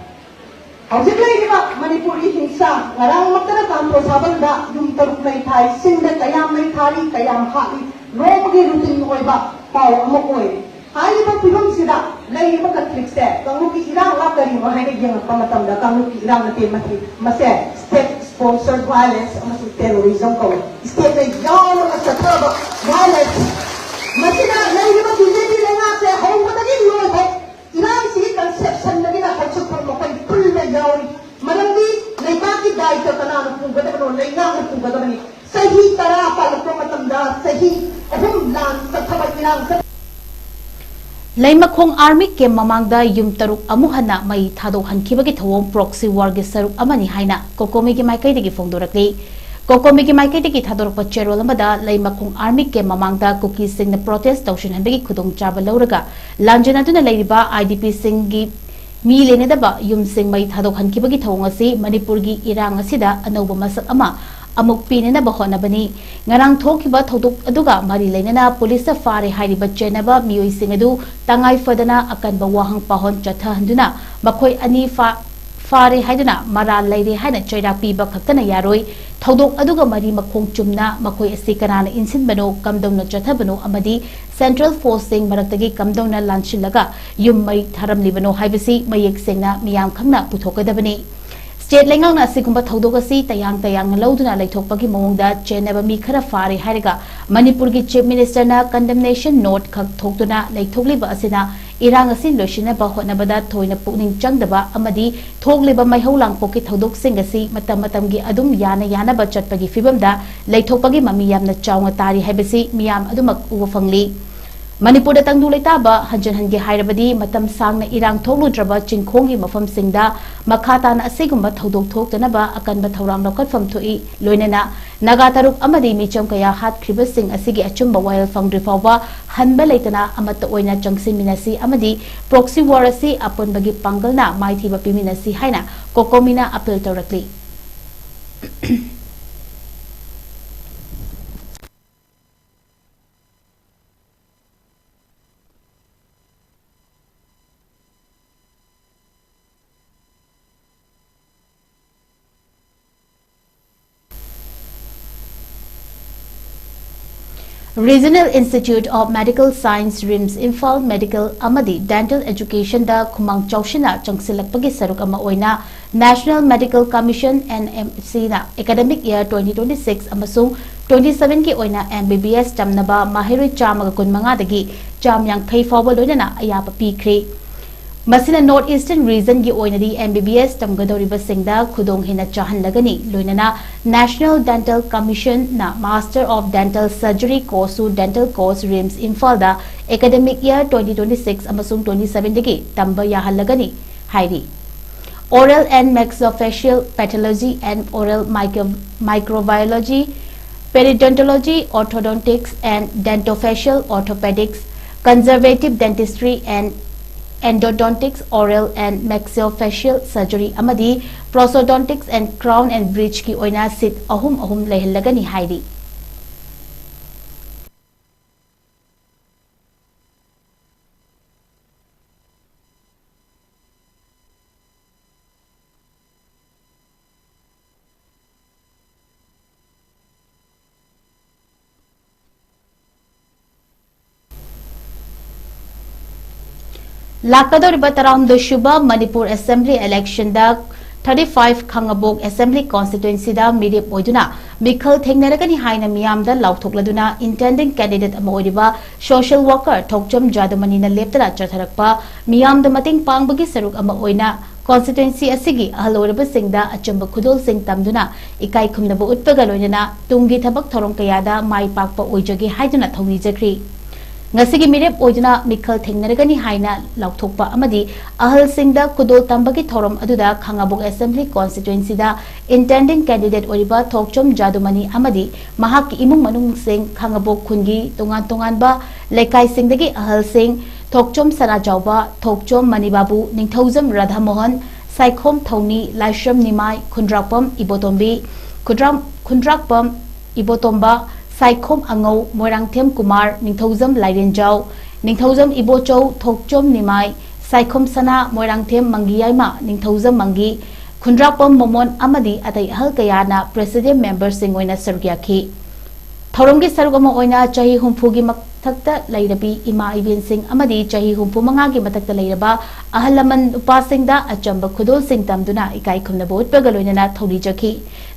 ꯍꯧꯖꯤꯛ ꯂꯩꯔꯤꯕ ꯃꯅꯤꯄꯨꯔꯒꯤ ꯍꯤꯡꯁꯥ, ꯉꯔꯥꯡꯃꯛꯇꯅ ꯀꯥꯡꯄꯣꯛ ꯁꯥꯕꯟꯗ ꯌꯨꯝ ꯇꯔꯨꯛ ꯃꯩ ꯊꯥꯔꯤ, ꯆꯤꯡꯗ ꯀꯌꯥꯝ ꯃꯩ ꯊꯥꯔꯤ, ꯀꯌꯥꯝ ꯍꯥꯠꯂꯤ, ꯅꯣꯡꯃꯒꯤ routine ꯑꯣꯏꯕ ꯄꯥꯎ ꯑꯃ ꯑꯣꯏꯔꯦ꯫ ꯍꯥꯏꯔꯤꯕ ꯐꯤꯕꯝꯁꯤꯗ ꯂꯩꯔꯤꯕ conflict ꯁꯦ ꯀꯥꯡꯂꯨꯞꯀꯤ ꯏꯔꯥꯡꯂ ꯀꯔꯤꯅꯣ ꯍꯥꯏꯅ ꯌꯦꯡꯉꯛꯄ ꯃꯇꯝꯗ ꯀꯥꯡꯂꯨꯞꯀꯤ ꯏꯔꯥꯡ ꯅꯠꯇꯦ, ꯃꯁꯤ, ꯃꯁꯦ state sponsored violence ꯑꯃꯁꯨꯡ terrorism ꯀꯧꯏ꯫ State ꯅ ꯌꯥꯎꯔꯒ ꯆꯠꯊꯕ violence꯫ ꯃꯁꯤꯅ ꯂꯩꯔꯤꯕ BJP ꯂꯩꯉꯥꯛꯁꯦ ꯍꯧꯕꯗꯒꯤ ꯂꯣꯏꯐꯥꯎ ꯏꯔꯥꯡꯁꯤꯒꯤ conception ꯗꯒꯤꯅ ꯍꯧꯖꯤꯛ ꯐꯥꯎ ꯃꯈꯣꯏ ꯄꯨꯟꯅ ꯌꯥꯎꯔꯤ꯫ ꯃꯔꯝꯗꯤ ꯂꯩꯕꯥꯛꯀꯤ ꯗꯥꯏꯇ ꯀꯅꯥꯅ ꯄꯨꯒꯗꯕꯅꯣ? ꯂꯩꯉꯥꯛꯅ ꯄꯨꯒꯗꯕꯅꯤ꯫ ꯆꯍꯤ ꯇꯔꯥ ꯄꯥꯜꯂꯛꯄ ꯃꯇꯝꯗ ꯆꯍꯤ ꯑꯍꯨꯝ ꯂꯥꯟ ꯆꯠꯊꯕ, ꯏꯔꯥꯡ ꯆꯠ- ꯂꯩꯃꯈꯣꯡ army camp ꯃꯃꯥꯡꯗ ꯌꯨꯝ ꯇꯔꯨꯛ ꯑꯃꯨꯛ ꯍꯟꯅ ꯃꯩ ꯊꯥꯗꯣꯛꯍꯟꯈꯤꯕꯒꯤ ꯊꯧꯑꯣꯡ proxy war ꯒꯤ ꯁꯔꯨꯛ ꯑꯃꯅꯤ ꯍꯥꯏꯅ COCOMI ꯒꯤ ꯃꯥꯏꯀꯩꯗꯒꯤ ꯐꯣꯡꯗꯣꯔꯛꯂꯤ꯫ COCOMI ꯒꯤ ꯃꯥꯏꯀꯩꯗꯒꯤ ꯊꯥꯗꯣꯔꯛꯄ ꯆꯦꯔꯣꯜ ꯑꯃꯗ ꯂꯩꯃꯈꯣꯡ army camp ꯃꯃꯥꯡꯗ ꯀꯨꯀꯤꯁꯤꯡꯅ protest ꯇꯧꯁꯤꯟꯍꯟꯕꯒꯤ ꯈꯨꯗꯣꯡꯆꯥꯕ ꯂꯧꯔꯒ ꯂꯥꯟꯖꯦꯟꯅꯗꯨꯅ ꯂꯩꯔꯤꯕ IDP ꯁꯤꯡꯒꯤ ꯃꯤ ꯂꯩꯅꯗꯕ ꯌꯨꯝꯁꯤꯡ ꯃꯩ ꯊꯥꯗꯣꯛꯍꯟꯈꯤꯕꯒꯤ ꯊꯧꯑꯣꯡ ꯑꯁꯤ ꯃꯅꯤꯄꯨꯔꯒꯤ ꯏꯔꯥꯡ ꯑꯁꯤꯗ ꯑꯅꯧꯕ ꯃꯁꯛ ꯑꯃ ꯑꯃꯨꯛ ꯄꯤꯅꯅꯕ ꯍꯣꯠꯅꯕꯅꯤ꯫ ꯉꯔꯥꯡ ꯊꯣꯛꯈꯤꯕ ꯊꯧꯗꯣꯛ ꯑꯗꯨꯒ ꯃꯔꯤ ꯂꯩꯅꯅ ꯄꯨꯂꯤꯁꯇ ꯐꯥꯔꯦ ꯍꯥꯏꯔꯤꯕ ꯆꯦꯟꯅꯕ ꯃꯤꯑꯣꯏꯁꯤꯡ ꯑꯗꯨ ꯇꯉꯥꯏ ꯐꯗꯅ ꯑꯀꯟꯕ ꯋꯥꯍꯪ ꯄꯥꯎꯍꯣꯟ ꯆꯠꯊꯍꯟꯗꯨꯅ ꯃꯈꯣꯏ ꯑꯅꯤ ꯐꯥ-, ꯐꯥꯔꯦ ꯍꯥꯏꯗꯨꯅ ꯃꯔꯥꯜ ꯂꯩꯔꯦ ꯍꯥꯏꯅ ꯆꯩꯔꯥꯛ ꯄꯤꯕ ꯈꯛꯇꯅ ꯌꯥꯔꯣꯏ꯫ ꯊꯧꯗꯣꯛ ꯑꯗꯨꯒ ꯃꯔꯤ ꯃꯈꯣꯡ ꯆꯨꯝꯅ ꯃꯈꯣꯏ ꯑꯁꯤ ꯀꯅꯥꯅ ꯏꯟꯁꯤꯟꯕꯅꯣ, ꯀꯝꯗꯧꯅ ꯆꯠꯊꯕꯅꯣ ꯑꯃꯗꯤ central force ꯁꯤꯡ ꯃꯔꯛꯇꯒꯤ ꯀꯝꯗꯧꯅ ꯂꯥꯟꯁꯤꯜꯂꯒ ꯌꯨꯝ ꯃꯩ ꯊꯥꯔꯝꯂꯤꯕꯅꯣ ꯍꯥꯏꯕꯁꯤ ꯃꯌꯦꯛ ꯁꯦꯡꯅ ꯃꯤꯌꯥꯝ ꯈꯪꯅ ꯄꯨꯊꯣꯛꯀꯗꯕꯅꯤ꯫ State ꯂꯩꯉꯥꯛꯅ ꯑꯁꯤꯒꯨꯝꯕ ꯊꯧꯗꯣꯛ ꯑꯁꯤ ꯇꯌꯥꯡ ꯇꯌꯥꯡꯅ ꯂꯧꯗꯨꯅ ꯂꯩꯊꯣꯛꯄꯒꯤ ꯃꯑꯣꯡꯗ ꯆꯦꯟꯅꯕ ꯃꯤ ꯈꯔ ꯐꯥꯔꯦ ꯍꯥꯏꯔꯒ ꯃꯅꯤꯄꯨꯔꯒꯤ Chief Minister ꯅ condemnation note ꯈꯛ ꯊꯣꯛꯇꯨꯅ ꯂꯩꯊꯣꯛꯂꯤꯕ ꯑꯁꯤꯅ ꯏꯔꯥꯡ ꯑꯁꯤ ꯂꯣꯏꯁꯤꯟꯅꯕ ꯍꯣꯠꯅꯕꯗ ꯊꯣꯏꯅ ꯄꯨꯛꯅꯤꯡ ꯆꯪꯗꯕ ꯑꯃꯗꯤ ꯊꯣꯛꯂꯤꯕ ꯃꯩꯍꯧ ꯂꯥꯡꯄꯣꯛꯀꯤ ꯊꯧꯗꯣꯛꯁꯤꯡ ꯑꯁꯤ ꯃꯇꯝ ꯃꯇꯝꯒꯤ ꯑꯗꯨꯝ ꯌꯥꯅ ꯌꯥꯅꯕ ꯆꯠꯄꯒꯤ ꯐꯤꯚꯝꯗ ꯂꯩꯊꯣꯛꯄꯒꯤ ꯃꯃꯤ ꯌꯥꯝꯅ ꯆꯥꯎꯅ ꯇꯥꯔꯤ ꯍꯥꯏꯕꯁꯤ ꯃꯤꯌꯥꯝ ꯑꯗꯨꯃꯛ ꯎꯕ ꯐꯪꯂꯤ꯫ ꯃꯅꯤꯄꯨꯔꯗ ꯇꯪꯗꯨ ꯂꯩꯇꯥꯕ ꯍꯟꯖꯤꯟꯍꯟꯒꯦ ꯍꯥꯏꯔꯕꯗꯤ ꯃꯇꯝ ꯁꯥꯡꯅ ꯏꯔꯥꯡ ꯊꯣꯛꯂꯨꯗ꯭ꯔꯕ ꯆꯤꯡꯈꯣꯡꯒꯤ ꯃꯐꯝꯁꯤꯡꯗ ꯃꯈꯥ ꯇꯥꯅ ꯑꯁꯤꯒꯨꯝꯕ ꯊꯧꯗꯣꯛ ꯊꯣꯛꯇꯅꯕ ꯑꯀꯟꯕ ꯊꯧꯔꯥꯡ ꯂꯧꯈꯠꯐꯝ ꯊꯣꯛꯏ꯫ ꯂꯣꯏꯅꯅ ꯅꯥꯒꯥ ꯇꯔꯨꯛ ꯑꯃꯗꯤ ꯃꯤꯆꯝ ꯀꯌꯥ ꯍꯥꯠꯈ꯭ꯔꯤꯕꯁꯤꯡ ꯑꯁꯤꯒꯤ ꯑꯆꯨꯝꯕ ꯋꯥꯌꯦꯜ ꯐꯪꯗ꯭ꯔꯤ ꯐꯥꯎꯕ ꯍꯟꯕ ꯂꯩꯇꯅ ꯑꯃꯠꯇ ꯑꯣꯏꯅ ꯆꯪꯁꯤꯟꯃꯤꯟꯅꯁꯤ ꯑꯃꯗꯤ proxy war ꯑꯁꯤ ꯑꯄꯨꯟꯕꯒꯤ ꯄꯥꯡꯒꯜꯅ ꯃꯥꯏꯊꯤꯕ ꯄꯤꯃꯤꯟꯅꯁꯤ ꯍꯥꯏꯅ ꯀꯣꯀꯣꯃꯤꯅ appeal ꯇꯧꯔꯛꯂꯤ꯫ Regional Institute of Medical Science, RIMS, Imphal Medical ꯑꯃꯗꯤ Dental Educationꯗ ꯈꯨꯃꯥꯡ ꯆꯥꯎꯁꯤꯟꯅ ꯆꯪꯁꯤꯜꯂꯛꯄꯒꯤ ꯁꯔꯨꯛ ꯑꯃ ꯑꯣꯏꯅ National Medical Commission, NMCꯅ academic year twenty twenty-six ꯑꯃꯁꯨꯡ twenty-sevenꯒꯤ ꯑꯣꯏꯅ MBBS ꯇꯝꯅꯕ ꯃꯍꯩꯔꯣꯏ ꯆꯥꯝꯃꯒ ꯀꯨꯟꯃꯉꯥꯗꯒꯤ ꯆꯥꯝ ꯌꯥꯡꯈꯩ ꯐꯥꯎꯕ ꯂꯣꯏꯅꯅ ꯑꯌꯥꯕ ꯄꯤꯈ꯭ꯔꯦ꯫ ꯃꯁꯤꯅ North Eastern Regionꯒꯤ ꯑꯣꯏꯅꯗꯤ MBBS ꯇꯝꯒꯗꯧꯔꯤꯕꯁꯤꯡꯗ ꯈꯨꯗꯣꯡ ꯍꯦꯟꯅ ꯆꯥꯍꯜꯂꯒꯅꯤ꯫ ꯂꯣꯏꯅꯅ National Dental Commissionꯅ Master of Dental Surgery courseꯁꯨ Dental Course, RIMS, Imphalꯗ academic year twenty twenty-six ꯑꯃꯁꯨꯡ twenty-sevenꯗꯒꯤ ꯇꯝꯕ ꯌꯥꯍꯜꯂꯒꯅꯤ ꯍꯥꯏꯔꯤ꯫ Oral and maxillofacial pathology and oral micro- microbiology, periodontology, orthodontics and dentofacial orthopedics, conservative dentistry and endodontics, oral and maxillofacial surgery ꯑꯃꯗꯤ prosthodontics and crown and bridgeꯀꯤ ꯑꯣꯏꯅ seat ꯑꯍꯨꯝ ꯑꯍꯨꯝ ꯂꯩꯍꯜꯂꯒꯅꯤ ꯍꯥꯏꯔꯤ꯫ ꯂꯥꯛꯀꯗꯧꯔꯤꯕ ꯇꯔꯥꯍꯨꯝꯗꯣꯏ ꯁꯨꯕ ꯃꯅꯤꯄꯨꯔ Assembly electionꯗ thirty five ꯈꯥꯉꯕꯣꯛ Assembly constituencyꯗ ꯃꯤꯔꯦꯞ ꯑꯣꯏꯗꯨꯅ ꯃꯤꯈꯜ ꯊꯦꯡꯅꯔꯒꯅꯤ ꯍꯥꯏꯅ ꯃꯤꯌꯥꯝꯗ ꯂꯥꯎꯊꯣꯛꯂꯗꯨꯅ intending candidate ꯑꯃ ꯑꯣꯏꯔꯤꯕ social worker ꯊꯣꯛꯆꯝ ꯖꯥꯗꯨꯃꯅꯤꯅ ꯂꯦꯞꯇꯅ ꯆꯠꯊꯔꯛꯄ ꯃꯤꯌꯥꯝꯗ ꯃꯇꯦꯡ ꯄꯥꯡꯕꯒꯤ ꯁꯔꯨꯛ ꯑꯃ ꯑꯣꯏꯅ constituency ꯑꯁꯤꯒꯤ ꯑꯍꯜ ꯑꯣꯏꯔꯕꯁꯤꯡꯗ ꯑꯆꯨꯝꯕ ꯈꯨꯗꯣꯜꯁꯤꯡ ꯇꯝꯗꯨꯅ ꯏꯀꯥꯏ ꯈꯨꯝꯅꯕ ꯎꯠꯄꯒ ꯂꯣꯏꯅꯅ ꯇꯨꯡꯒꯤ ꯊꯕꯛ ꯊꯧꯔꯝ ꯀꯌꯥꯗ ꯃꯥꯏ ꯄꯥꯛꯄ ꯑꯣꯏꯖꯒꯦ ꯍꯥꯏꯗꯨꯅ ꯊꯧꯅꯤꯖꯈ꯭ꯔꯤ꯫ ꯉꯁꯤꯒꯤ ꯃꯤꯔꯦꯞ ꯑꯣꯏꯗꯨꯅ ꯃꯤꯈꯜ ꯊꯦꯡꯅꯔꯒꯅꯤ ꯍꯥꯏꯅ ꯂꯥꯎꯊꯣꯛꯄ ꯑꯃꯗꯤ ꯑꯍꯜꯁꯤꯡꯗ ꯈꯨꯗꯣꯜ ꯇꯝꯕꯒꯤ ꯊꯧꯔꯝ ꯑꯗꯨꯗ ꯈꯥꯉꯕꯣꯛ Assembly Constituencyꯗ Intending Candidate ꯑꯣꯏꯔꯤꯕ ꯊꯣꯛꯆꯣꯝ ꯖꯥꯗꯨꯃꯅꯤ ꯑꯃꯗꯤ ꯃꯍꯥꯛꯀꯤ ꯏꯃꯨꯡ ꯃꯅꯨꯡꯁꯤꯡ, ꯈꯥꯉꯕꯣꯛ ꯈꯨꯟꯒꯤ ꯇꯣꯉꯥꯟ ꯇꯣꯉꯥꯟꯕ ꯂꯩꯀꯥꯏꯁꯤꯡꯗꯒꯤ ꯑꯍꯜꯁꯤꯡ, ꯊꯣꯛꯆꯣꯝ ꯁꯅꯥꯆꯥꯎꯕ, ꯊꯣꯛꯆꯣꯝ ꯃꯅꯤꯕꯥꯕꯨ, ꯅꯤꯡꯊꯧꯖꯝ ꯔꯥꯙꯥꯃꯣꯍꯟ, ꯁꯥꯏꯈꯣꯝ ꯊꯧꯅꯤ, ꯂꯥꯏꯁ꯭ꯔꯝ ꯅꯤꯃꯥꯏ, ꯈꯨꯟꯗ꯭ꯔꯥꯛꯄꯝ ꯏꯕꯣꯇꯣꯝꯕꯤ, ꯈꯨꯟꯗ꯭ꯔꯥꯛ-, ꯈꯨꯟꯗ꯭ꯔꯥꯛꯄꯝ ꯏꯕꯣꯇꯣꯝꯕ, ꯁꯥꯏꯈꯣꯝ ꯑꯉꯧ, ꯃꯣꯏꯔꯥꯡꯊꯦꯝ ꯀꯨꯃꯥꯔ, ꯅꯤꯡꯊꯧꯖꯝ ꯂꯥꯏꯔꯦꯟꯖꯥꯎ, ꯅꯤꯡꯊꯧꯖꯝ ꯏꯕꯣꯆꯧ, ꯊꯣꯛꯆꯣꯝ ꯅꯤꯃꯥꯏ, ꯁꯥꯏꯈꯣꯝ ꯁꯅꯥ, ꯃꯣꯏꯔꯥꯡꯊꯦꯝ ꯃꯪꯒꯤ ꯌꯥꯏꯃ, ꯅꯤꯡꯊꯧꯖꯝ ꯃꯪꯒꯤ, ꯈꯨꯟꯗ꯭ꯔꯥꯛꯄꯝ ꯃꯣꯃꯣꯟ ꯑꯃꯗꯤ ꯑꯇꯩ ꯑꯍꯜ ꯀꯌꯥꯅ President memberꯁꯤꯡ ꯑꯣꯏꯅ ꯁꯔꯨꯛ ꯌꯥꯈꯤ꯫ ꯊꯧꯔꯝꯒꯤ ꯁꯔꯨꯛ ꯑꯃ ꯑꯣꯏꯅ ꯆꯍꯤ ꯍꯨꯝꯐꯨꯒꯤ ꯃꯊꯛꯇ ꯂꯩꯔꯕꯤ ꯏꯃꯥ ꯏꯕꯦꯟꯁꯤꯡ ꯑꯃꯗꯤ ꯆꯍꯤ ꯍꯨꯝꯐꯨ ꯃꯉꯥꯒꯤ ꯃꯊꯛꯇ ꯂꯩꯔꯕ ꯑꯍꯜ ꯂꯃꯟ ꯅꯨꯄꯥꯁꯤꯡꯗ ꯑꯆꯝꯕ ꯈꯨꯗꯣꯜꯁꯤꯡ ꯇꯝꯗꯨꯅ ꯏꯀꯥꯏ ꯈꯨꯝꯅꯕ ꯎꯠꯄꯒ ꯂꯣꯏꯅꯅ ꯊꯧꯅꯤꯖꯈꯤ꯫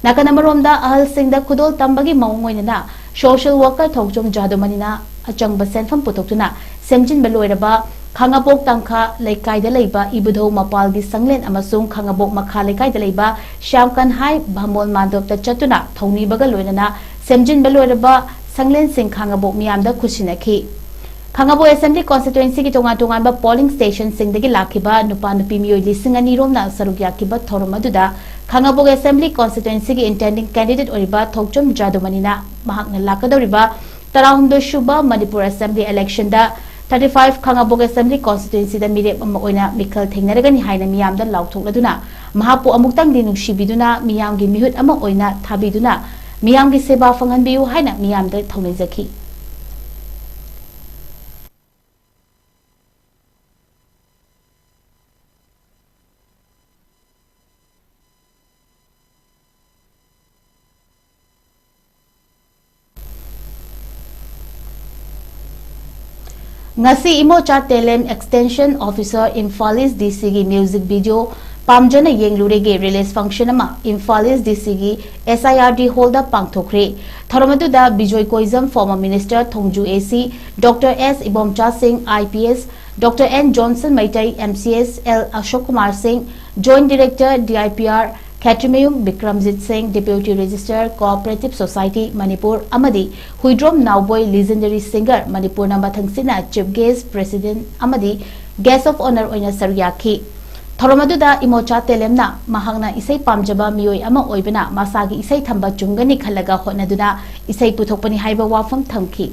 ꯅꯥꯀꯟ ꯑꯃꯔꯣꯝꯗ ꯑꯍꯜꯁꯤꯡꯗ ꯈꯨꯗꯣꯜ ꯇꯝꯕꯒꯤ ꯃꯑꯣꯡ ꯑꯣꯏꯅꯅ social worker ꯊꯣꯛꯆꯣꯝ ꯖꯥꯗꯨꯃꯅꯤꯅ ꯑꯆꯪꯕ ꯁꯦꯟꯐꯝ ꯄꯨꯊꯣꯛꯇꯨꯅ ꯁꯦꯝꯖꯤꯟꯕ ꯂꯣꯏꯔꯕ ꯈꯥꯉꯕꯣꯛ ꯇꯥꯡꯈꯥ ꯂꯩꯀꯥꯏꯗ ꯂꯩꯕ ꯏꯕꯨꯙꯧ ꯃꯄꯥꯜꯒꯤ ꯁꯪꯂꯦꯟ ꯑꯃꯁꯨꯡ ꯈꯥꯉꯕꯣꯛ ꯃꯈꯥ ꯂꯩꯀꯥꯏꯗ ꯂꯩꯕ ꯁ꯭ꯌꯥꯝꯀꯟ ꯍꯥꯏ ꯚꯥꯃꯣꯟ ꯃꯥꯟꯗꯣꯞꯇ ꯆꯠꯇꯨꯅ ꯊꯧꯅꯤꯕꯒ ꯂꯣꯏꯅꯅ ꯁꯦꯝꯖꯤꯟꯕ ꯂꯣꯏꯔꯕ ꯁꯪꯂꯦꯟꯁꯤꯡ ꯈꯥꯉꯕꯣꯛ ꯃꯤꯌꯥꯝꯗ ꯈꯨꯠꯁꯤꯟꯅꯈꯤ꯫ ꯈꯥꯉꯕꯣꯛ Assembly Constituencyꯒꯤ ꯇꯣꯉꯥꯟ ꯇꯣꯉꯥꯟꯕ polling stationꯁꯤꯡꯗꯒꯤ ꯂꯥꯛꯈꯤꯕ ꯅꯨꯄꯥ ꯅꯨꯄꯤ ꯃꯤꯑꯣꯏ ꯂꯤꯁꯤꯡ ꯑꯅꯤ ꯔꯣꯝꯅ ꯁꯔꯨꯛ ꯌꯥꯈꯤꯕ ꯊꯧꯔꯝ ꯑꯗꯨꯗ ꯈꯥꯉꯕꯣꯛ Assembly Constituencyꯒꯤ Intending Candidate ꯑꯣꯏꯔꯤꯕ ꯊꯣꯛꯆꯣꯝ ꯖꯥꯗꯨꯃꯅꯤꯅ ꯃꯍꯥꯛꯅ ꯂꯥꯛꯀꯗꯧꯔꯤꯕ ꯇꯔꯥꯍꯨꯝꯗꯣꯏ ꯁꯨꯕ ꯃꯅꯤꯄꯨꯔ Assembly electionꯗ thirty five ꯈꯥꯉꯕꯣꯛ Assembly Constituencyꯗ ꯃꯤꯔꯦꯞ ꯑꯃ ꯑꯣꯏꯅ ꯃꯤꯈꯜ ꯊꯦꯡꯅꯔꯒꯅꯤ ꯍꯥꯏꯅ ꯃꯤꯌꯥꯝꯗ ꯂꯥꯎꯊꯣꯛꯂꯗꯨꯅ ꯃꯍꯥꯛꯄꯨ ꯑꯃꯨꯛꯇꯪꯗꯤ ꯅꯨꯡꯁꯤꯕꯤꯗꯨꯅ ꯃꯤꯌꯥꯝꯒꯤ ꯃꯤꯍꯨꯠ ꯑꯃ ꯑꯣꯏꯅ ꯊꯥꯕꯤꯗꯨꯅ ꯃꯤꯌꯥꯝꯒꯤ ꯁꯦꯕꯥ ꯐꯪꯍꯟꯕꯤꯌꯨ ꯍꯥꯏꯅ ꯃꯤꯌꯥꯝꯗ ꯊꯧꯅꯤꯖꯈꯤ꯫ ꯉꯁꯤ Imocha Telen Extension Officer Imphal East DCꯒꯤ music video ꯄꯥꯝꯖꯅ ꯌꯦꯡꯂꯨꯔꯦꯒꯤ release function ꯑꯃ ꯏꯝꯐꯥꯜ East DCꯒꯤ SIRD hallꯗ ꯄꯥꯡꯊꯣꯛꯈ꯭ꯔꯦ꯫ ꯊꯧꯔꯝ ꯑꯗꯨꯗ ꯕꯤꯖꯣꯏ ꯀꯣꯏꯖꯝ, former minister ꯊꯣꯡꯖꯨ AC, Doctor S ꯏꯕꯣꯝꯆꯥ ꯁꯤꯡ, IPS, Doctor N Johnson Meitei, MCS, L ꯑꯁꯣꯛ ꯀꯨꯃꯥꯔ ꯁꯤꯡ, Joint Director DIPR, ꯈꯦꯇ꯭ꯔꯤꯃꯌꯨꯝ ꯕꯤꯀ꯭ꯔꯝꯖꯤꯠ ꯁꯤꯡ, Deputy Registrar, Cooperative Society, Manipur, ꯑꯃꯗꯤ ꯍꯨꯏꯗ꯭ꯔꯣꯝ ꯅꯥꯎꯕꯣꯏ, Legendary Singer, ꯃꯅꯤꯄꯨꯔꯅ ꯃꯊꯪꯁꯤꯠꯅ Chief Guest, President ꯑꯃꯗꯤ Guest of Honour ꯑꯣꯏꯅ ꯁꯔꯨꯛ ꯌꯥꯈꯤ꯫ ꯊꯧꯔꯝ ꯑꯗꯨꯗ ꯏꯃꯣꯆꯥ ꯇꯦꯂꯦꯝꯅ ꯃꯍꯥꯛꯅ ꯏꯁꯩ ꯄꯥꯝꯖꯕ ꯃꯤꯑꯣꯏ ꯑꯃ ꯑꯣꯏꯕꯅ ꯃꯁꯥꯒꯤ ꯏꯁꯩ ꯊꯝꯕ ꯆꯨꯝꯒꯅꯤ ꯈꯜꯂꯒ ꯍꯣꯠꯅꯗꯨꯅ ꯏꯁꯩ ꯄꯨꯊꯣꯛꯄꯅꯤ ꯍꯥꯏꯕ ꯋꯥꯐꯝ ꯊꯝꯈꯤ꯫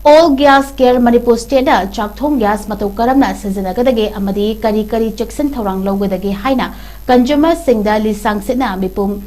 All Gas Care Manipur State ꯅ ꯆꯥꯛꯊꯣꯡ gas ꯃꯇꯧ ꯀꯔꯝꯅ ꯁꯤꯖꯤꯟꯅꯒꯗꯒꯦ ꯑꯃꯗꯤ ꯀꯔꯤ ꯀꯔꯤ ꯆꯦꯛꯁꯤꯟ ꯊꯧꯔꯥꯡ ꯂꯧꯒꯗꯒꯦ ꯍꯥꯏꯅ consumer ꯁꯤꯡꯗ ꯂꯤꯁꯥꯡ ꯁꯤꯠꯅ ꯃꯤꯄꯨꯝ,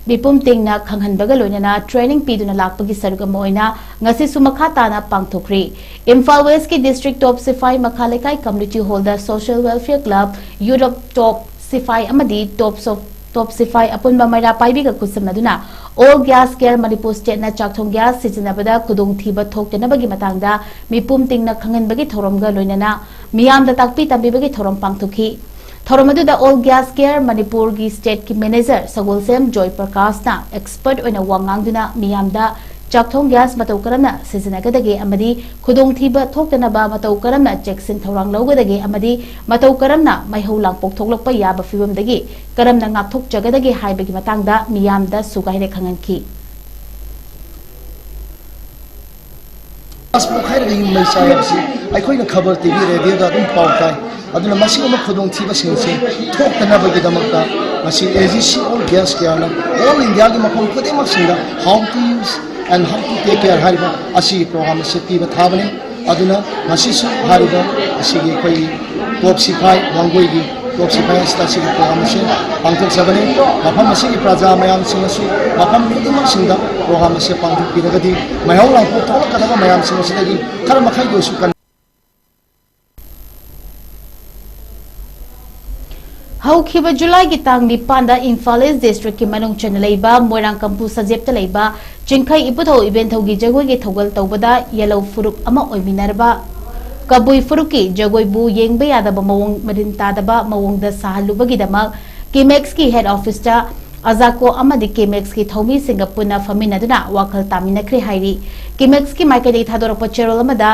ꯃꯤꯄꯨꯝ ꯇꯤꯡꯅ ꯈꯪꯍꯟꯕꯒ ꯂꯣꯏꯅꯅ training ꯄꯤꯗꯨꯅ ꯂꯥꯛꯄꯒꯤ ꯁꯔꯨꯛ ꯑꯃ ꯑꯣꯏꯅ ꯉꯁꯤꯁꯨ ꯃꯈꯥ ꯇꯥꯅ ꯄꯥꯡꯊꯣꯛꯈ꯭ꯔꯤ꯫ ꯏꯝꯐꯥꯜ West ꯀꯤ District Top ꯁꯤꯐꯥꯏ ꯃꯈꯥ ꯂꯩꯀꯥꯏ Community Hall the Social Welfare Club, Youth of Top ꯁꯤꯐꯥꯏ ꯑꯃꯗꯤ Tops of, Top ꯁꯤꯐꯥꯏ ꯑꯄꯨꯟꯕ ꯃꯩꯔꯥ ꯄꯥꯏꯕꯤꯒ ꯈꯨꯠꯁꯝꯅꯗꯨꯅ All Gas Care Manipur State ꯅ ꯆꯥꯛꯊꯣꯡ gas ꯁꯤꯖꯤꯟꯅꯕꯗ ꯈꯨꯗꯣꯡꯊꯤꯕ ꯊꯣꯛꯇꯅꯕꯒꯤ ꯃꯇꯥꯡꯗ ꯃꯤꯄꯨꯝ ꯇꯤꯡꯅ ꯈꯪꯍꯟꯕꯒꯤ ꯊꯧꯔꯝꯒ ꯂꯣꯏꯅꯅ ꯃꯤꯌꯥꯝꯗ ꯇꯥꯛꯄꯤ ꯇꯝꯕꯤꯕꯒꯤ ꯊꯧꯔꯝ ꯄꯥꯡꯊꯣꯛꯈꯤ꯫ ꯊꯧꯔꯝ ꯑꯗꯨꯗ All Gas Care ꯃꯅꯤꯄꯨꯔꯒꯤ state ꯀꯤ manager ꯁꯒꯣꯜꯁꯦꯝ ꯖꯣꯏ ꯄ꯭ꯔꯀꯥꯁꯅ expert ꯑꯣꯏꯅ ꯋꯥ ꯉꯥꯡꯗꯨꯅ ꯃꯤꯌꯥꯝꯗ ꯆꯥꯛꯊꯣꯡ gas ꯃꯇꯧ ꯀꯔꯝꯅ ꯁꯤꯖꯤꯟꯅꯒꯗꯒꯦ ꯑꯃꯗꯤ ꯈꯨꯗꯣꯡꯊꯤꯕ ꯊꯣꯛꯇꯅꯕ ꯃꯇꯧ ꯀꯔꯝꯅ ꯆꯦꯛꯁꯤꯟ ꯊꯧꯔꯥꯡ ꯂꯧꯒꯗꯒꯦ ꯑꯃꯗꯤ ꯃꯇꯧ ꯀꯔꯝꯅ ꯃꯩꯍꯧ ꯂꯥꯡꯄꯣꯛ ꯊꯣꯛꯂꯛꯄ ꯌꯥꯕ ꯐꯤꯕꯝꯗꯒꯤ ꯀꯔꯝꯅ ꯉꯥꯛꯊꯣꯛꯆꯒꯗꯒꯦ ꯍꯥꯏꯕꯒꯤ ꯃꯇꯥꯡꯗ ꯃꯤꯌꯥꯝꯗ ꯁꯨꯒꯥꯏꯅ ꯈꯪꯍꯟꯈꯤ꯫ Gas ꯄꯣꯛꯈꯥꯏꯔꯒ ꯌꯨꯝ ꯃꯩ ꯆꯥꯏ ꯍꯥꯏꯕꯁꯤ ꯑꯩꯈꯣꯏꯅ ꯈꯕꯔ, ꯇꯤ ꯚꯤ, ꯔꯦꯗꯤꯑꯣꯗ ꯑꯗꯨꯝ ꯄꯥꯎ ꯇꯥꯏ꯫ ꯑꯗꯨꯅ ꯃꯁꯤꯒꯨꯝꯕ ꯈꯨꯗꯣꯡꯊꯤꯕꯁꯤꯡꯁꯦ ꯊꯣꯛꯇꯅꯕꯒꯤꯗꯃꯛꯇ ꯉꯁꯤ A G C All Gas Care ꯅ all India ꯒꯤ ꯃꯐꯝ ꯈꯨꯗꯤꯡꯃꯛꯁꯤꯡꯗ How to Use and How to Take Care ꯍꯥꯏꯔꯤꯕ ꯑꯁꯤꯒꯤ program ꯑꯁꯤ ꯄꯤꯕ ꯊꯥꯕꯅꯤ꯫ ꯑꯗꯨꯅ ꯉꯁꯤꯁꯨ ꯍꯥꯏꯔꯤꯕ ꯑꯁꯤꯒꯤ ꯑꯩꯈꯣꯏꯒꯤ ꯇꯣꯞ ꯁꯤꯐꯥꯏ, ꯋꯥꯡꯒꯣꯏꯒꯤ ꯇꯣꯞ ꯁꯤꯐꯥꯏ ꯑꯁꯤꯗ ꯑꯁꯤꯒꯤ program ꯑꯁꯤ ꯄꯥꯡꯊꯣꯛꯆꯕꯅꯤ꯫ ꯃꯐꯝ ꯑꯁꯤꯒꯤ ꯄ꯭ꯔꯖꯥ ꯃꯌꯥꯝꯁꯤꯡꯅꯁꯨ ꯃꯐꯝ ꯈꯨꯗꯤꯡꯃꯛꯁꯤꯡꯗ program ꯑꯁꯤ ꯄꯥꯡꯊꯣꯛꯄꯤꯔꯒꯗꯤ ꯃꯩꯍꯧ ꯂꯥꯡꯄꯣꯛ ꯊꯣꯛꯂꯛꯀꯗꯕ ꯃꯌꯥꯝꯁꯤꯡ ꯑꯁꯤꯗꯒꯤ ꯈꯔ ꯃꯈꯩꯗ ꯑꯣꯏꯔꯁꯨ ꯀꯟ- ꯍꯧꯈꯤꯕ ꯖꯨꯂꯥꯏꯒꯤ ꯇꯥꯡ ꯅꯤꯄꯥꯟꯗ ꯏꯝꯐꯥꯜ ꯏꯁ ꯗꯤꯁꯇ꯭ꯔꯤꯛꯀꯤ ꯃꯅꯨꯡ ꯆꯟꯅ ꯂꯩꯕ ꯃꯣꯏꯔꯥꯡ ꯀꯝꯄꯨ ꯁꯖꯦꯞꯇ ꯂꯩꯕ ꯆꯤꯡꯈꯩ ꯏꯕꯨꯙꯧ ꯏꯕꯦꯟꯊꯧꯒꯤ ꯖꯒꯣꯏꯒꯤ ꯊꯧꯒꯜ ꯇꯧꯕꯗ ꯌꯦꯜꯍꯧ ꯐꯨꯔꯨꯞ ꯑꯃ ꯑꯣꯏꯃꯤꯟꯅꯔꯕ ꯀꯕꯨꯏ ꯐꯨꯔꯨꯞꯀꯤ ꯖꯒꯣꯏꯕꯨ ꯌꯦꯡꯕ ꯌꯥꯗꯕ ꯃꯑꯣꯡ, ꯃꯔꯤꯟ ꯇꯥꯗꯕ ꯃꯑꯣꯡꯗ ꯁꯥꯍꯜꯂꯨꯕꯒꯤꯗꯃꯛ ꯀꯤꯃꯦꯛꯁꯀꯤ ꯍꯦꯗ ꯑꯣꯐꯤꯁꯇ ꯑꯖꯥꯀꯣ ꯑꯃꯗꯤ ꯀꯤꯃꯦꯛꯁꯀꯤ ꯊꯧꯃꯤꯁꯤꯡꯒ ꯄꯨꯟꯅ ꯐꯝꯃꯤꯟꯅꯗꯨꯅ ꯋꯥꯈꯜ ꯇꯥꯃꯤꯟꯅꯈ꯭ꯔꯦ ꯍꯥꯏꯔꯤ꯫ ꯀꯤꯃꯦꯛꯁꯀꯤ ꯃꯥꯏꯀꯩꯗꯒꯤ ꯊꯥꯗꯣꯔꯛꯄ ꯆꯦꯔꯣꯜ ꯑꯃꯗ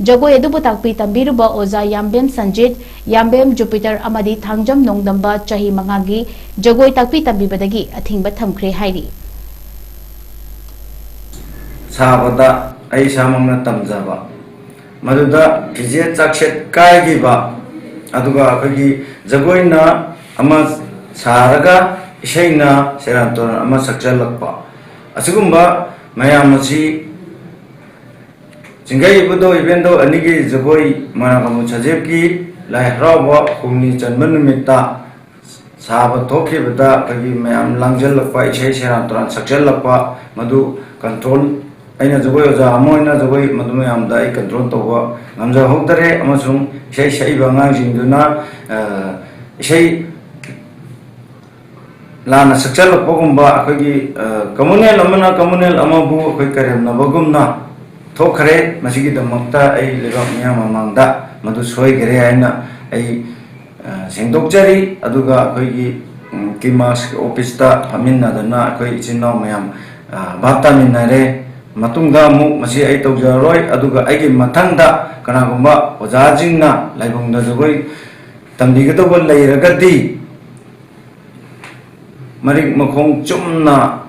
ꯖꯒꯣꯏ ꯑꯗꯨꯕꯨ ꯇꯥꯛꯄꯤ ꯇꯝꯕꯤꯔꯨꯕ ꯑꯣꯖꯥ ꯌꯥꯝꯕꯦꯝ ꯁꯟꯖꯤꯠ, ꯌꯥꯝꯕꯦꯝ ꯖꯨꯄꯤꯇꯔ ꯑꯃꯗꯤ ꯊꯥꯡꯖꯝ ꯅꯣꯡꯗꯝꯕ ꯆꯍꯤ ꯃꯉꯥꯒꯤ ꯖꯒꯣꯏ ꯇꯥꯛꯄꯤ ꯇꯝꯕꯤꯕꯗꯒꯤ ꯑꯊꯤꯡꯕ ꯊꯝꯈ꯭ꯔꯦ ꯍꯥꯏꯔꯤ꯫ ꯁꯥꯕꯗ ꯑꯩ ꯏꯁꯥꯃꯛꯅ ꯇꯝꯖꯕ, ꯃꯗꯨꯗ ꯐꯤꯖꯦꯠ ꯆꯥꯛꯁꯦꯠ ꯀꯥꯏꯈꯤꯕ, ꯑꯗꯨꯒ ꯑꯩꯈꯣꯏꯒꯤ ꯖꯒꯣꯏꯅ ꯑꯃ ꯁꯥꯔꯒ ꯏꯁꯩꯅ ꯁꯦꯔꯥꯟ ꯇꯨꯔꯥꯟ ꯑꯃ ꯁꯛꯆꯜꯂꯛꯄ, ꯑꯁꯤꯒꯨꯝꯕ ꯃꯌꯥꯝ ꯑꯁꯤ ꯆꯤꯡꯒꯩ ꯏꯕꯨꯙꯧ ꯏꯕꯦꯟꯗꯧ ꯑꯅꯤꯒꯤ ꯖꯒꯣꯏ ꯃꯣꯏꯔꯥꯡ ꯀꯝꯄꯨ ꯁꯖꯦꯞꯀꯤ ꯂꯥꯏ ꯍꯔꯥꯎꯕ ꯍꯨꯝꯅꯤ ꯆꯟꯕ ꯅꯨꯃꯤꯠꯇ ꯁꯥꯕ ꯊꯣꯛꯈꯤꯕꯗ ꯑꯩꯈꯣꯏꯒꯤ ꯃꯌꯥꯝ ꯂꯥꯡꯖꯜꯂꯛꯄ, ꯏꯁꯩ ꯁꯦꯔꯥꯟ ꯇꯨꯔꯥꯟ ꯁꯛꯆꯜꯂꯛꯄ, ꯃꯗꯨ ꯀꯟꯇ꯭ꯔꯣꯜ, ꯑꯩꯅ ꯖꯒꯣꯏ ꯑꯣꯖꯥ ꯑꯃ ꯑꯣꯏꯅ ꯖꯒꯣꯏ ꯃꯗꯨ ꯃꯌꯥꯝꯗ ꯑꯩ ꯀꯟꯇ꯭ꯔꯣꯜ ꯇꯧꯕ ꯉꯝꯖꯍꯧꯗꯔꯦ꯫ ꯑꯃꯁꯨꯡ ꯏꯁꯩ ꯁꯛꯏꯕ ꯑꯉꯥꯡꯁꯤꯡꯗꯨꯅ, ꯑ, ꯏꯁꯩ ꯂꯥꯟꯅ ꯁꯛꯆꯜꯂꯛꯄꯒꯨꯝꯕ, ꯑꯩꯈꯣꯏꯒꯤ, ꯑ, ꯀꯝꯃꯨꯅꯦꯜ ꯑꯃꯅ ꯀꯝꯃꯨꯅꯦꯜ ꯑꯃꯕꯨ ꯑꯩꯈꯣꯏ ꯀꯔꯦꯝꯅꯕꯒꯨꯝꯅ ꯊꯣꯛꯈ꯭ꯔꯦ꯫ ꯃꯁꯤꯒꯤꯗꯃꯛꯇ ꯑꯩ ꯂꯩꯕꯥꯛ ꯃꯤꯌꯥꯝ ꯃꯃꯥꯡꯗ ꯃꯗꯨ ꯁꯣꯏꯈꯔꯦ ꯍꯥꯏꯅ ꯑꯩ, ꯑ, ꯁꯦꯡꯗꯣꯛꯆꯔꯤ꯫ ꯑꯗꯨꯒ ꯑꯩꯈꯣꯏꯒꯤ, ꯎꯝ, ꯀꯤꯃꯥꯁꯀꯤ ꯑꯣꯐꯤꯁꯇ ꯐꯝꯃꯤꯟꯅꯗꯅ ꯑꯩꯈꯣꯏ ꯏꯆꯤꯟ ꯏꯅꯥꯎ ꯃꯌꯥꯝ, ꯑ, ꯚꯥꯞ ꯇꯥꯃꯤꯟꯅꯔꯦ꯫ ꯃꯇꯨꯡꯗ ꯑꯃꯨꯛ ꯃꯁꯤ ꯑꯩ ꯇꯧꯖꯔꯔꯣꯏ꯫ ꯑꯗꯨꯒ ꯑꯩꯒꯤ ꯃꯊꯪꯗ ꯀꯅꯥꯒꯨꯝꯕ ꯑꯣꯖꯥꯁꯤꯡꯅ ꯂꯥꯏꯕꯨꯡꯗ ꯖꯒꯣꯏ ꯇꯝꯕꯤꯒꯗꯧꯕ ꯂꯩꯔꯒꯗꯤ ꯃꯔꯤꯛ ꯃꯈꯣꯡ ꯆꯨꯝꯅ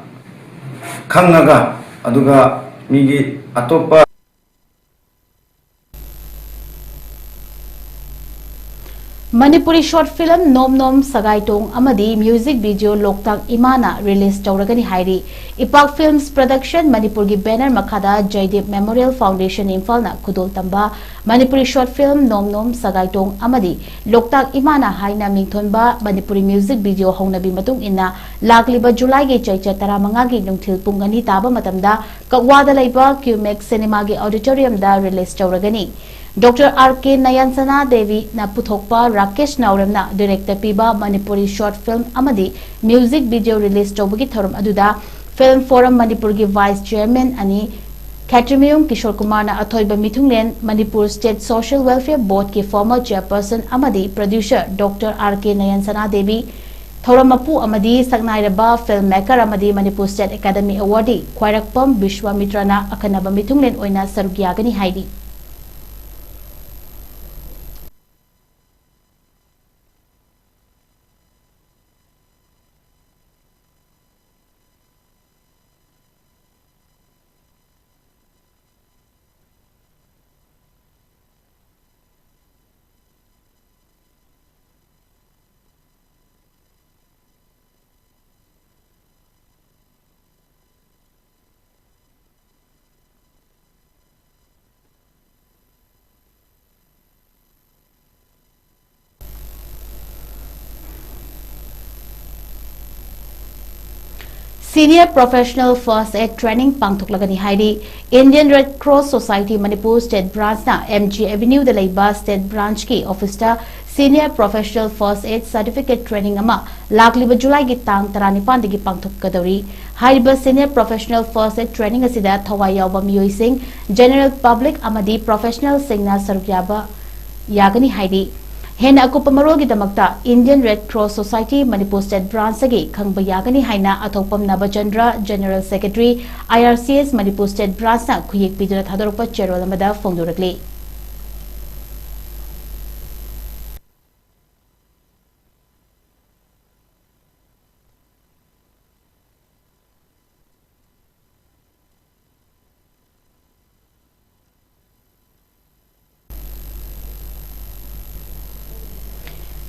ꯈꯪꯉꯒ, ꯑꯗꯨꯒ ꯃꯤꯒꯤ ꯑꯇꯣꯞꯄ ꯃꯅꯤꯄꯨꯔꯤ ꯁꯣꯔꯠ ꯐꯤꯂꯝ ꯅꯣꯝ ꯅꯣꯝ ꯁꯒꯥꯏꯇꯣꯡ ꯑꯃꯗꯤ ꯃ꯭ꯌꯨꯖꯤꯛ ꯚꯤꯗꯤꯑꯣ ꯂꯣꯛꯇꯥꯛ ꯏꯃꯥꯅ ꯔꯤꯂꯤꯖ ꯇꯧꯔꯒꯅꯤ ꯍꯥꯏꯔꯤ꯫ ꯏꯄꯥꯛ ꯐꯤꯜꯝꯁ ꯄ꯭ꯔꯗꯛꯁꯟ ꯃꯅꯤꯄꯨꯔꯒꯤ ꯕꯦꯅꯔ ꯃꯈꯥꯗ ꯖꯌꯗꯤꯞ ꯃꯦꯃꯣꯔꯤꯌꯦꯜ ꯐꯥꯎꯟꯗꯦꯁꯟ ꯏꯝꯐꯥꯜꯅ ꯈꯨꯗꯣꯜ ꯇꯝꯕ ꯃꯅꯤꯄꯨꯔꯤ ꯁꯣꯔꯠ ꯐꯤꯜꯝ ꯅꯣꯝ ꯅꯣꯝ ꯁꯒꯥꯏꯇꯣꯡ ꯑꯃꯗꯤ ꯂꯣꯛꯇꯥꯛ ꯏꯃꯥꯅ ꯍꯥꯏꯅ ꯃꯤꯡꯊꯣꯟꯕ ꯃꯅꯤꯄꯨꯔꯤ ꯃ꯭ꯌꯨꯖꯤꯛ ꯚꯤꯗꯤꯑꯣ ꯍꯧꯅꯕꯤ ꯃꯇꯨꯡ ꯏꯟꯅ ꯂꯥꯛꯂꯤꯕ ꯖꯨꯂꯥꯏꯒꯤ ꯆꯩꯆꯠ ꯇꯔꯥꯃꯉꯥꯒꯤ ꯅꯨꯡꯊꯤꯜ ꯄꯨꯡ ꯑꯅꯤ ꯇꯥꯕ ꯃꯇꯝꯗ ꯀꯛꯋꯥꯗ ꯂꯩꯕ ꯀ꯭ꯌꯨꯃꯦꯛ ꯁꯤꯅꯦꯃꯥꯒꯤ ꯑꯣꯗꯤꯇꯣꯔꯤꯌꯝꯗ ꯔꯤꯂꯤꯖ ꯇꯧꯔꯒꯅꯤ꯫ ꯗꯣꯛꯇꯔ ꯑꯥꯔ ꯀꯦ ꯅꯌꯟꯁꯅꯥ ꯗꯦꯕꯤꯅ ꯄꯨꯊꯣꯛꯄ ꯔꯥꯀꯦꯁ ꯅꯥꯎꯔꯦꯝꯅ ꯗꯤꯔꯦꯛꯇ ꯄꯤꯕ ꯃꯅꯤꯄꯨꯔꯤ ꯁꯣꯔꯠ ꯐꯤꯜꯝ ꯑꯃꯗꯤ ꯃ꯭ꯌꯨꯖꯤꯛ ꯚꯤꯗꯤꯑꯣ ꯔꯤꯂꯤꯖ ꯇꯧꯕꯒꯤ ꯊꯧꯔꯝ ꯑꯗꯨꯗ ꯐꯤꯜꯝ ꯐꯣꯔꯝ ꯃꯅꯤꯄꯨꯔꯒꯤ ꯚꯥꯏꯁ ꯆꯤꯌꯔꯃꯦꯟ ꯑꯅꯤ ꯈꯦꯇ꯭ꯔꯤꯃꯌꯨꯝ ꯀꯤꯁꯣꯔ ꯀꯨꯃꯥꯔꯅ ꯑꯊꯣꯏꯕ ꯃꯤꯊꯨꯡꯂꯦꯟ, ꯃꯅꯤꯄꯨꯔ ꯁ꯭ꯇꯦꯠ ꯁꯣꯁꯤꯌꯦꯜ ꯋꯦꯜꯐꯤꯌꯔ ꯕꯣꯔꯗꯀꯤ ꯐꯣꯔꯃꯔ ꯆꯤꯌꯔꯄꯔꯁꯟ ꯑꯃꯗꯤ producer doctor R K Nayansana Devi, ꯊꯧꯔꯝ ꯃꯄꯨ ꯑꯃꯗꯤ ꯁꯛꯅꯥꯏꯔꯕ ꯐꯤꯜꯝ ꯃꯦꯀꯔ ꯑꯃꯗꯤ ꯃꯅꯤꯄꯨꯔ ꯁ꯭ꯇꯦꯠ ꯑꯦꯀꯥꯗꯃꯤ ꯑꯦꯋꯥꯔꯗꯤ ꯈ꯭ꯋꯥꯏꯔꯥꯛꯄꯝ ꯕꯤꯁ꯭ꯋꯥꯃꯤꯇ꯭ꯔꯅ ꯑꯈꯟꯅꯕ ꯃꯤꯊꯨꯡꯂꯦꯟ ꯑꯣꯏꯅ ꯁꯔꯨꯛ ꯌꯥꯒꯅꯤ ꯍꯥꯏꯔꯤ꯫ Senior Professional First Aid Training ꯄꯥꯡꯊꯣꯛꯂꯒꯅꯤ ꯍꯥꯏꯔꯤ꯫ Indian Red Cross Society Manipur State Branchꯅ M G Avenueꯗ ꯂꯩꯕ State Branchꯀꯤ officeꯇ Senior Professional First Aid Certificate Training ꯑꯃ ꯂꯥꯛꯂꯤꯕ ꯖꯨꯂꯥꯏꯒꯤ ꯇꯥꯡ ꯇꯔꯥꯅꯤꯄꯥꯟꯗꯒꯤ ꯄꯥꯡꯊꯣꯛꯀꯗꯧꯔꯤ꯫ ꯍꯥꯏꯔꯤꯕ Senior Professional First Aid Training ꯑꯁꯤꯗ ꯊꯋꯥꯏ ꯌꯥꯎꯕ ꯃꯤꯑꯣꯏꯁꯤꯡ, general public ꯑꯃꯗꯤ professionalꯁꯤꯡꯅ ꯁꯔꯨꯛ ꯌꯥꯕ ꯌꯥꯒꯅꯤ ꯍꯥꯏꯔꯤ꯫ ꯍꯦꯟꯅ ꯑꯀꯨꯞꯄ ꯃꯔꯣꯜꯒꯤꯗꯃꯛꯇ Indian Red Cross Society Manipur State Branchꯇꯒꯤ ꯈꯪꯕ ꯌꯥꯒꯅꯤ ꯍꯥꯏꯅ ꯑꯊꯣꯛꯄꯝ ꯅꯕꯆꯟꯗ꯭ꯔ, General Secretary, I R C S Manipur State Branchꯅ ꯈꯨꯌꯦꯛ ꯄꯤꯗꯨꯅ ꯊꯥꯗꯣꯔꯛꯄ ꯆꯦꯔꯣꯜ ꯑꯃꯗ ꯐꯣꯡꯗꯣꯔꯛꯂꯤ꯫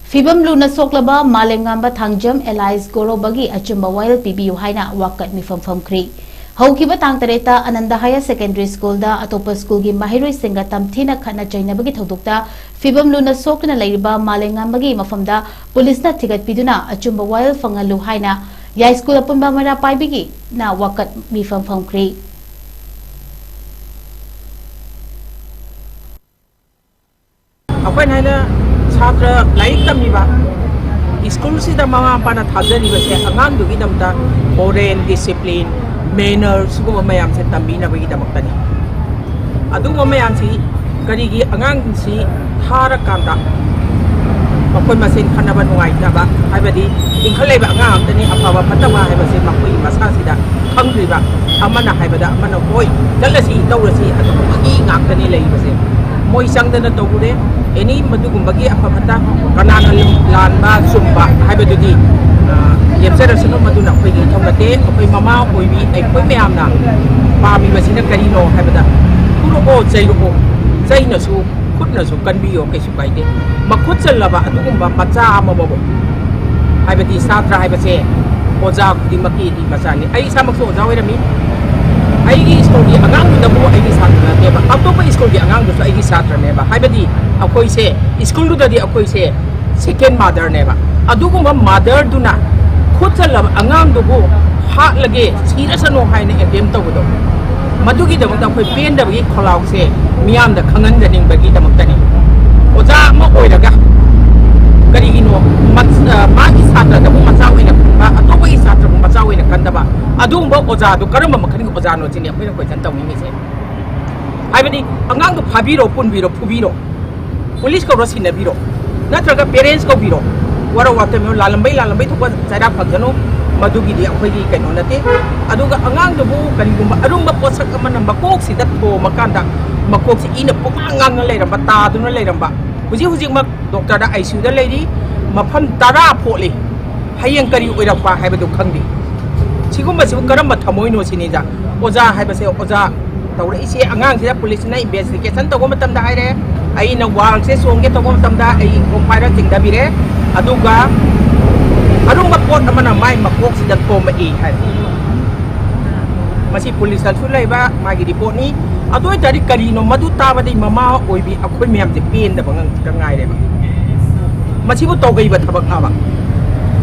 ꯐꯤꯕꯝ ꯂꯨꯅ ꯁꯣꯛꯂꯕ ꯃꯥꯂꯦꯝꯉꯥꯟꯕ ꯊꯥꯡꯖꯝ ꯑꯦꯂꯥꯏꯁ ꯒꯣꯔꯣꯕꯒꯤ ꯑꯆꯨꯝꯕ ꯋꯥꯌꯦꯜ ꯄꯤꯕꯤꯌꯨ ꯍꯥꯏꯅ ꯋꯥꯀꯠ ꯃꯤꯐꯝ ꯐꯝꯈ꯭ꯔꯤ꯫ ꯍꯧꯈꯤꯕ ꯇꯥꯡ ꯇꯔꯦꯠꯇ ꯑꯅꯟꯗ Higher Secondary Schoolꯗ ꯑꯇꯣꯞꯄ schoolꯒꯤ ꯃꯍꯩꯔꯣꯏꯁꯤꯡꯒ ꯇꯝꯊꯤꯅ ꯈꯠꯅ ꯆꯩꯅꯕꯒꯤ ꯊꯧꯗꯣꯛꯇ ꯐꯤꯕꯝ ꯂꯨꯅ ꯁꯣꯛꯇꯨꯅ ꯂꯩꯔꯤꯕ ꯃꯥꯂꯦꯝꯉꯥꯟꯕꯒꯤ ꯃꯐꯝꯗ ꯄꯨꯂꯤꯁꯅ ꯊꯤꯒꯠꯄꯤꯗꯨꯅ ꯑꯆꯨꯝꯕ ꯋꯥꯌꯦꯜ ꯐꯪꯍꯜꯂꯨ ꯍꯥꯏꯅ ꯌꯥꯏꯁ꯭ꯀꯨꯜ ꯑꯄꯨꯟꯕ ꯃꯩꯔꯥ ꯄꯥꯏꯕꯤꯒꯤꯅ ꯋꯥꯀꯠ ꯃꯤꯐꯝ ꯐꯝꯈ꯭ꯔꯤ꯫ ꯍꯥꯏꯅ ꯁꯥꯇ꯭ꯔ ꯂꯥꯏꯔꯤꯛ ꯇꯝꯃꯤꯕ ꯁ꯭ꯀꯨꯜꯁꯤꯗ ꯃꯃꯥ ꯃꯄꯥꯅ ꯊꯥꯖꯔꯤꯕꯁꯦ ꯑꯉꯥꯡꯗꯨꯒꯤꯗꯃꯛꯇ moral discipline, manner ꯁꯤꯒꯨꯝꯕ ꯃꯌꯥꯝꯁꯦ ꯇꯝꯕꯤꯅꯕꯒꯤꯗꯃꯛꯇꯅꯤ꯫ ꯑꯗꯨꯒꯨꯝꯕ ꯃꯌꯥꯝꯁꯤ ꯀꯔꯤꯒꯤ ꯑꯉꯥꯡꯁꯤ ꯊꯥꯔꯀꯥꯟꯗ ꯃꯈꯣꯏ ꯃꯁꯦꯟ ꯈꯠꯅꯕ ꯅꯨꯡꯉꯥꯏꯇꯕ, ꯍꯥꯏꯕꯗꯤ ꯏꯟꯈꯠꯂꯛꯏꯕ ꯑꯉꯥꯡ ꯉꯥꯛꯇꯅꯤ, ꯑꯐꯕ ꯐꯠꯇꯕ ꯍꯥꯏꯕꯁꯤ ꯃꯈꯣꯏꯒꯤ ꯃꯁꯥꯁꯤꯗ ꯈꯪꯗ꯭ꯔꯤꯕ, ꯑꯃꯅ ꯍꯥꯏꯕꯗ ꯑꯃꯅ ꯍꯣꯏ ꯆꯠꯂꯁꯤ ꯇꯧꯔꯁꯤ ꯑꯗꯨꯒꯨꯝꯕꯒꯤ ꯉꯥꯛꯇꯅꯤ ꯂꯩꯔꯤꯕꯁꯦ꯫ ꯃꯣꯏ ꯆꯪꯗꯅ ꯇꯧꯔꯨꯔꯦ, ꯑꯦꯅꯤ ꯃꯗꯨꯒꯨꯝꯕꯒꯤ ꯑꯐ ꯐꯠꯇ ꯀꯅꯥꯅ ꯂꯥꯟꯕ ꯆꯨꯝꯕ ꯍꯥꯏꯕꯗꯨꯗꯤ ꯂꯦꯞꯆꯔꯁꯅꯨ, ꯃꯗꯨꯅ ꯑꯩꯈꯣꯏꯒꯤ ꯏꯊꯧ ꯅꯠꯇꯦ꯫ ꯑꯩꯈꯣꯏ ꯃꯃꯥ ꯑꯣꯏꯕꯤ ꯑꯩꯈꯣꯏ ꯃꯌꯥꯝꯅ ꯄꯥꯝꯃꯤꯕꯁꯤꯅ ꯀꯔꯤꯅꯣ ꯍꯥꯏꯕꯗ ꯐꯨꯔꯛꯑꯣ ꯆꯩꯔꯛꯑꯣ, ꯆꯩꯅꯁꯨ ꯈꯨꯠꯅꯁꯨ ꯀꯟꯕꯤꯌꯣ, ꯀꯩꯁꯨ ꯀꯥꯏꯗꯦ꯫ ꯃꯈꯨꯠ ꯆꯜꯂꯕ ꯑꯗꯨꯒꯨꯝꯕ ꯃꯆꯥ ꯑꯃꯕꯨ, ꯍꯥꯏꯕꯗꯤ ꯁꯥꯇ꯭ꯔ ꯍꯥꯏꯕꯁꯦ ꯑꯣꯖꯥ ꯈꯨꯗꯤꯡꯃꯛꯀꯤꯗꯤ ꯃꯆꯥꯅꯤ꯫ ꯑꯩ ꯏꯁꯥꯃꯛꯁꯨ ꯑꯣꯖꯥ ꯑꯣꯏꯔꯝꯃꯤ꯫ ꯑꯩꯒꯤ ꯁ꯭ꯀꯨꯜꯒꯤ ꯑꯉꯥꯡꯗꯨꯗꯕꯨ ꯑꯩꯒꯤ ꯁꯥꯇ꯭ꯔ ꯅꯠꯇꯦꯕ, ꯑꯇꯣꯞꯄ ꯁ꯭ꯀꯨꯜꯒꯤ ꯑꯉꯥꯡꯗꯨꯁꯨ ꯑꯩꯒꯤ ꯁꯥꯇ꯭ꯔꯅꯦꯕ꯫ ꯍꯥꯏꯕꯗꯤ ꯑꯩꯈꯣꯏꯁꯦ ꯁ꯭ꯀꯨꯜꯗꯨꯗꯗꯤ ꯑꯩꯈꯣꯏꯁꯦ second motherꯅꯦꯕ꯫ ꯑꯗꯨꯒꯨꯝꯕ motherꯗꯨꯅ ꯈꯨꯠ ꯆꯜꯂꯕ ꯑꯉꯥꯡꯗꯨꯕꯨ ꯍꯥꯠꯂꯒꯦ, ꯁꯤꯔꯁꯅꯨ ꯍꯥꯏꯅ attempt ꯇꯧꯕꯗꯣ, ꯃꯗꯨꯒꯤꯗꯃꯛꯇ ꯑꯩꯈꯣꯏ ꯄꯦꯟꯗꯕꯒꯤ ꯈꯣꯜꯂꯥꯎꯁꯦ ꯃꯤꯌꯥꯝꯗ ꯈꯪꯍꯟꯖꯅꯤꯡꯕꯒꯤꯗꯃꯛꯇꯅꯤ꯫ ꯑꯣꯖꯥ ꯑꯃ ꯑꯣꯏꯔꯒ ꯀꯔꯤꯒꯤꯅꯣ ꯃꯥꯒꯤ ꯁꯥꯇ꯭ꯔꯗꯕꯨ ꯃꯆꯥ ꯑꯣꯏꯅ ꯈꯟꯕ, ꯑꯇꯣꯞꯄꯒꯤ ꯁꯥꯇ꯭ꯔꯕꯨ ꯃꯆꯥ ꯑꯣꯏꯅ ꯈꯟꯗꯕ? ꯑꯗꯨꯒꯨꯝꯕ ꯑꯣꯖꯥꯗꯨ ꯀꯔꯝꯕ ꯃꯈꯜꯒꯤ ꯑꯣꯖꯥꯅꯣ ꯁꯤꯅꯤ ꯑꯩꯈꯣꯏꯅ question ꯇꯧꯅꯤꯡꯉꯤꯁꯦ꯫ ꯍꯥꯏꯕꯗꯤ ꯑꯉꯥꯡꯗꯨ ꯐꯥꯕꯤꯔꯣ, ꯄꯨꯟꯕꯤꯔꯣ, ꯐꯨꯕꯤꯔꯣ, police ꯀꯧꯔꯣ, ꯁꯤꯟꯅꯕꯤꯔꯣ, ꯅꯠꯇ꯭ꯔꯒ parents ꯀꯧꯕꯤꯔꯣ, ꯋꯥꯔꯧ ꯋꯥꯇꯣꯏ ꯂꯥꯜꯂꯝꯕꯩ ꯂꯥꯜꯂꯝꯕꯩ ꯊꯣꯛꯄ ꯆꯩꯔꯥꯛ ꯐꯪꯖꯅꯨ, ꯃꯗꯨꯒꯤꯗꯤ ꯑꯩꯈꯣꯏꯒꯤ ꯀꯩꯅꯣ ꯅꯠꯇꯦ꯫ ꯑꯗꯨꯒ ꯑꯉꯥꯡꯗꯨꯕꯨ ꯀꯔꯤꯒꯨꯝꯕ ꯑꯔꯨꯝꯕ ꯄꯣꯠꯁꯛ ꯑꯃꯅ ꯃꯀꯣꯛꯁꯤꯗ ꯊꯣꯝꯃꯀꯥꯟꯗ ꯃꯀꯣꯛꯁꯤ ꯏꯅ ꯄꯨꯡꯉꯥꯡ ꯉꯥꯡꯅ ꯂꯩꯔꯝꯕ, ꯇꯥꯗꯨꯅ ꯂꯩꯔꯝꯕ, ꯍꯧꯖꯤꯛ ꯍꯧꯖꯤꯛꯃꯛ ꯗꯣꯛꯇꯔꯗ ꯑꯥꯏ ꯁꯤ ꯌꯨꯗ ꯂꯩꯔꯤ, ꯃꯐꯝ ꯇꯔꯥ ꯐꯣꯠꯂꯤ꯫ ꯍꯌꯦꯡ ꯀꯔꯤ ꯑꯣꯏꯔꯛꯄ ꯍꯥꯏꯕꯗꯨ ꯈꯪꯗꯦ꯫ ꯁꯤꯒꯨꯝꯕꯁꯤꯕꯨ ꯀꯔꯝꯕ ꯊꯃꯣꯏꯅꯣ ꯁꯤꯅꯤꯗ꯫ ꯑꯣꯖꯥ ꯍꯥꯏꯕꯁꯦ, ꯑꯣꯖꯥ ꯇꯧꯔꯛꯏꯁꯦ ꯑꯉꯥꯡꯁꯤꯗ policeꯅ investigation ꯇꯧꯕ ꯃꯇꯝꯗ ꯍꯥꯏꯔꯦ, ꯑꯩꯅ ꯋꯥꯜꯁꯦ ꯆꯣꯡꯒꯦ ꯇꯧꯕ ꯃꯇꯝꯗ ꯑꯩ ꯈꯣꯡꯐꯥꯏꯔ ꯆꯤꯡꯊꯕꯤꯔꯦ, ꯑꯗꯨꯒ ꯑꯔꯨꯝꯕ ꯄꯣꯠ ꯑꯃꯅ ꯃꯥꯏ ꯃꯀꯣꯛꯁꯤꯗ ꯊꯣꯝꯃꯛꯏ ꯍꯥꯏ꯫ ꯃꯁꯤ policeꯇꯁꯨ ꯂꯩꯕ ꯃꯥꯒꯤ reportꯅꯤ꯫ ꯑꯗꯨ ꯑꯣꯏꯇꯥꯔꯗꯤ ꯀꯔꯤꯅꯣ ꯃꯗꯨ ꯇꯥꯕꯗꯩ ꯃꯃꯥ ꯑꯣꯏꯕꯤ ꯑꯩꯈꯣꯏ ꯃꯌꯥꯝꯁꯦ ꯄꯦꯟꯗꯕ ꯉꯥꯛꯇ ꯉꯥꯏꯔꯦꯕ꯫ ꯃꯁꯤꯕꯨ ꯇꯧꯒꯩꯕ ꯊꯕꯛꯂꯕ?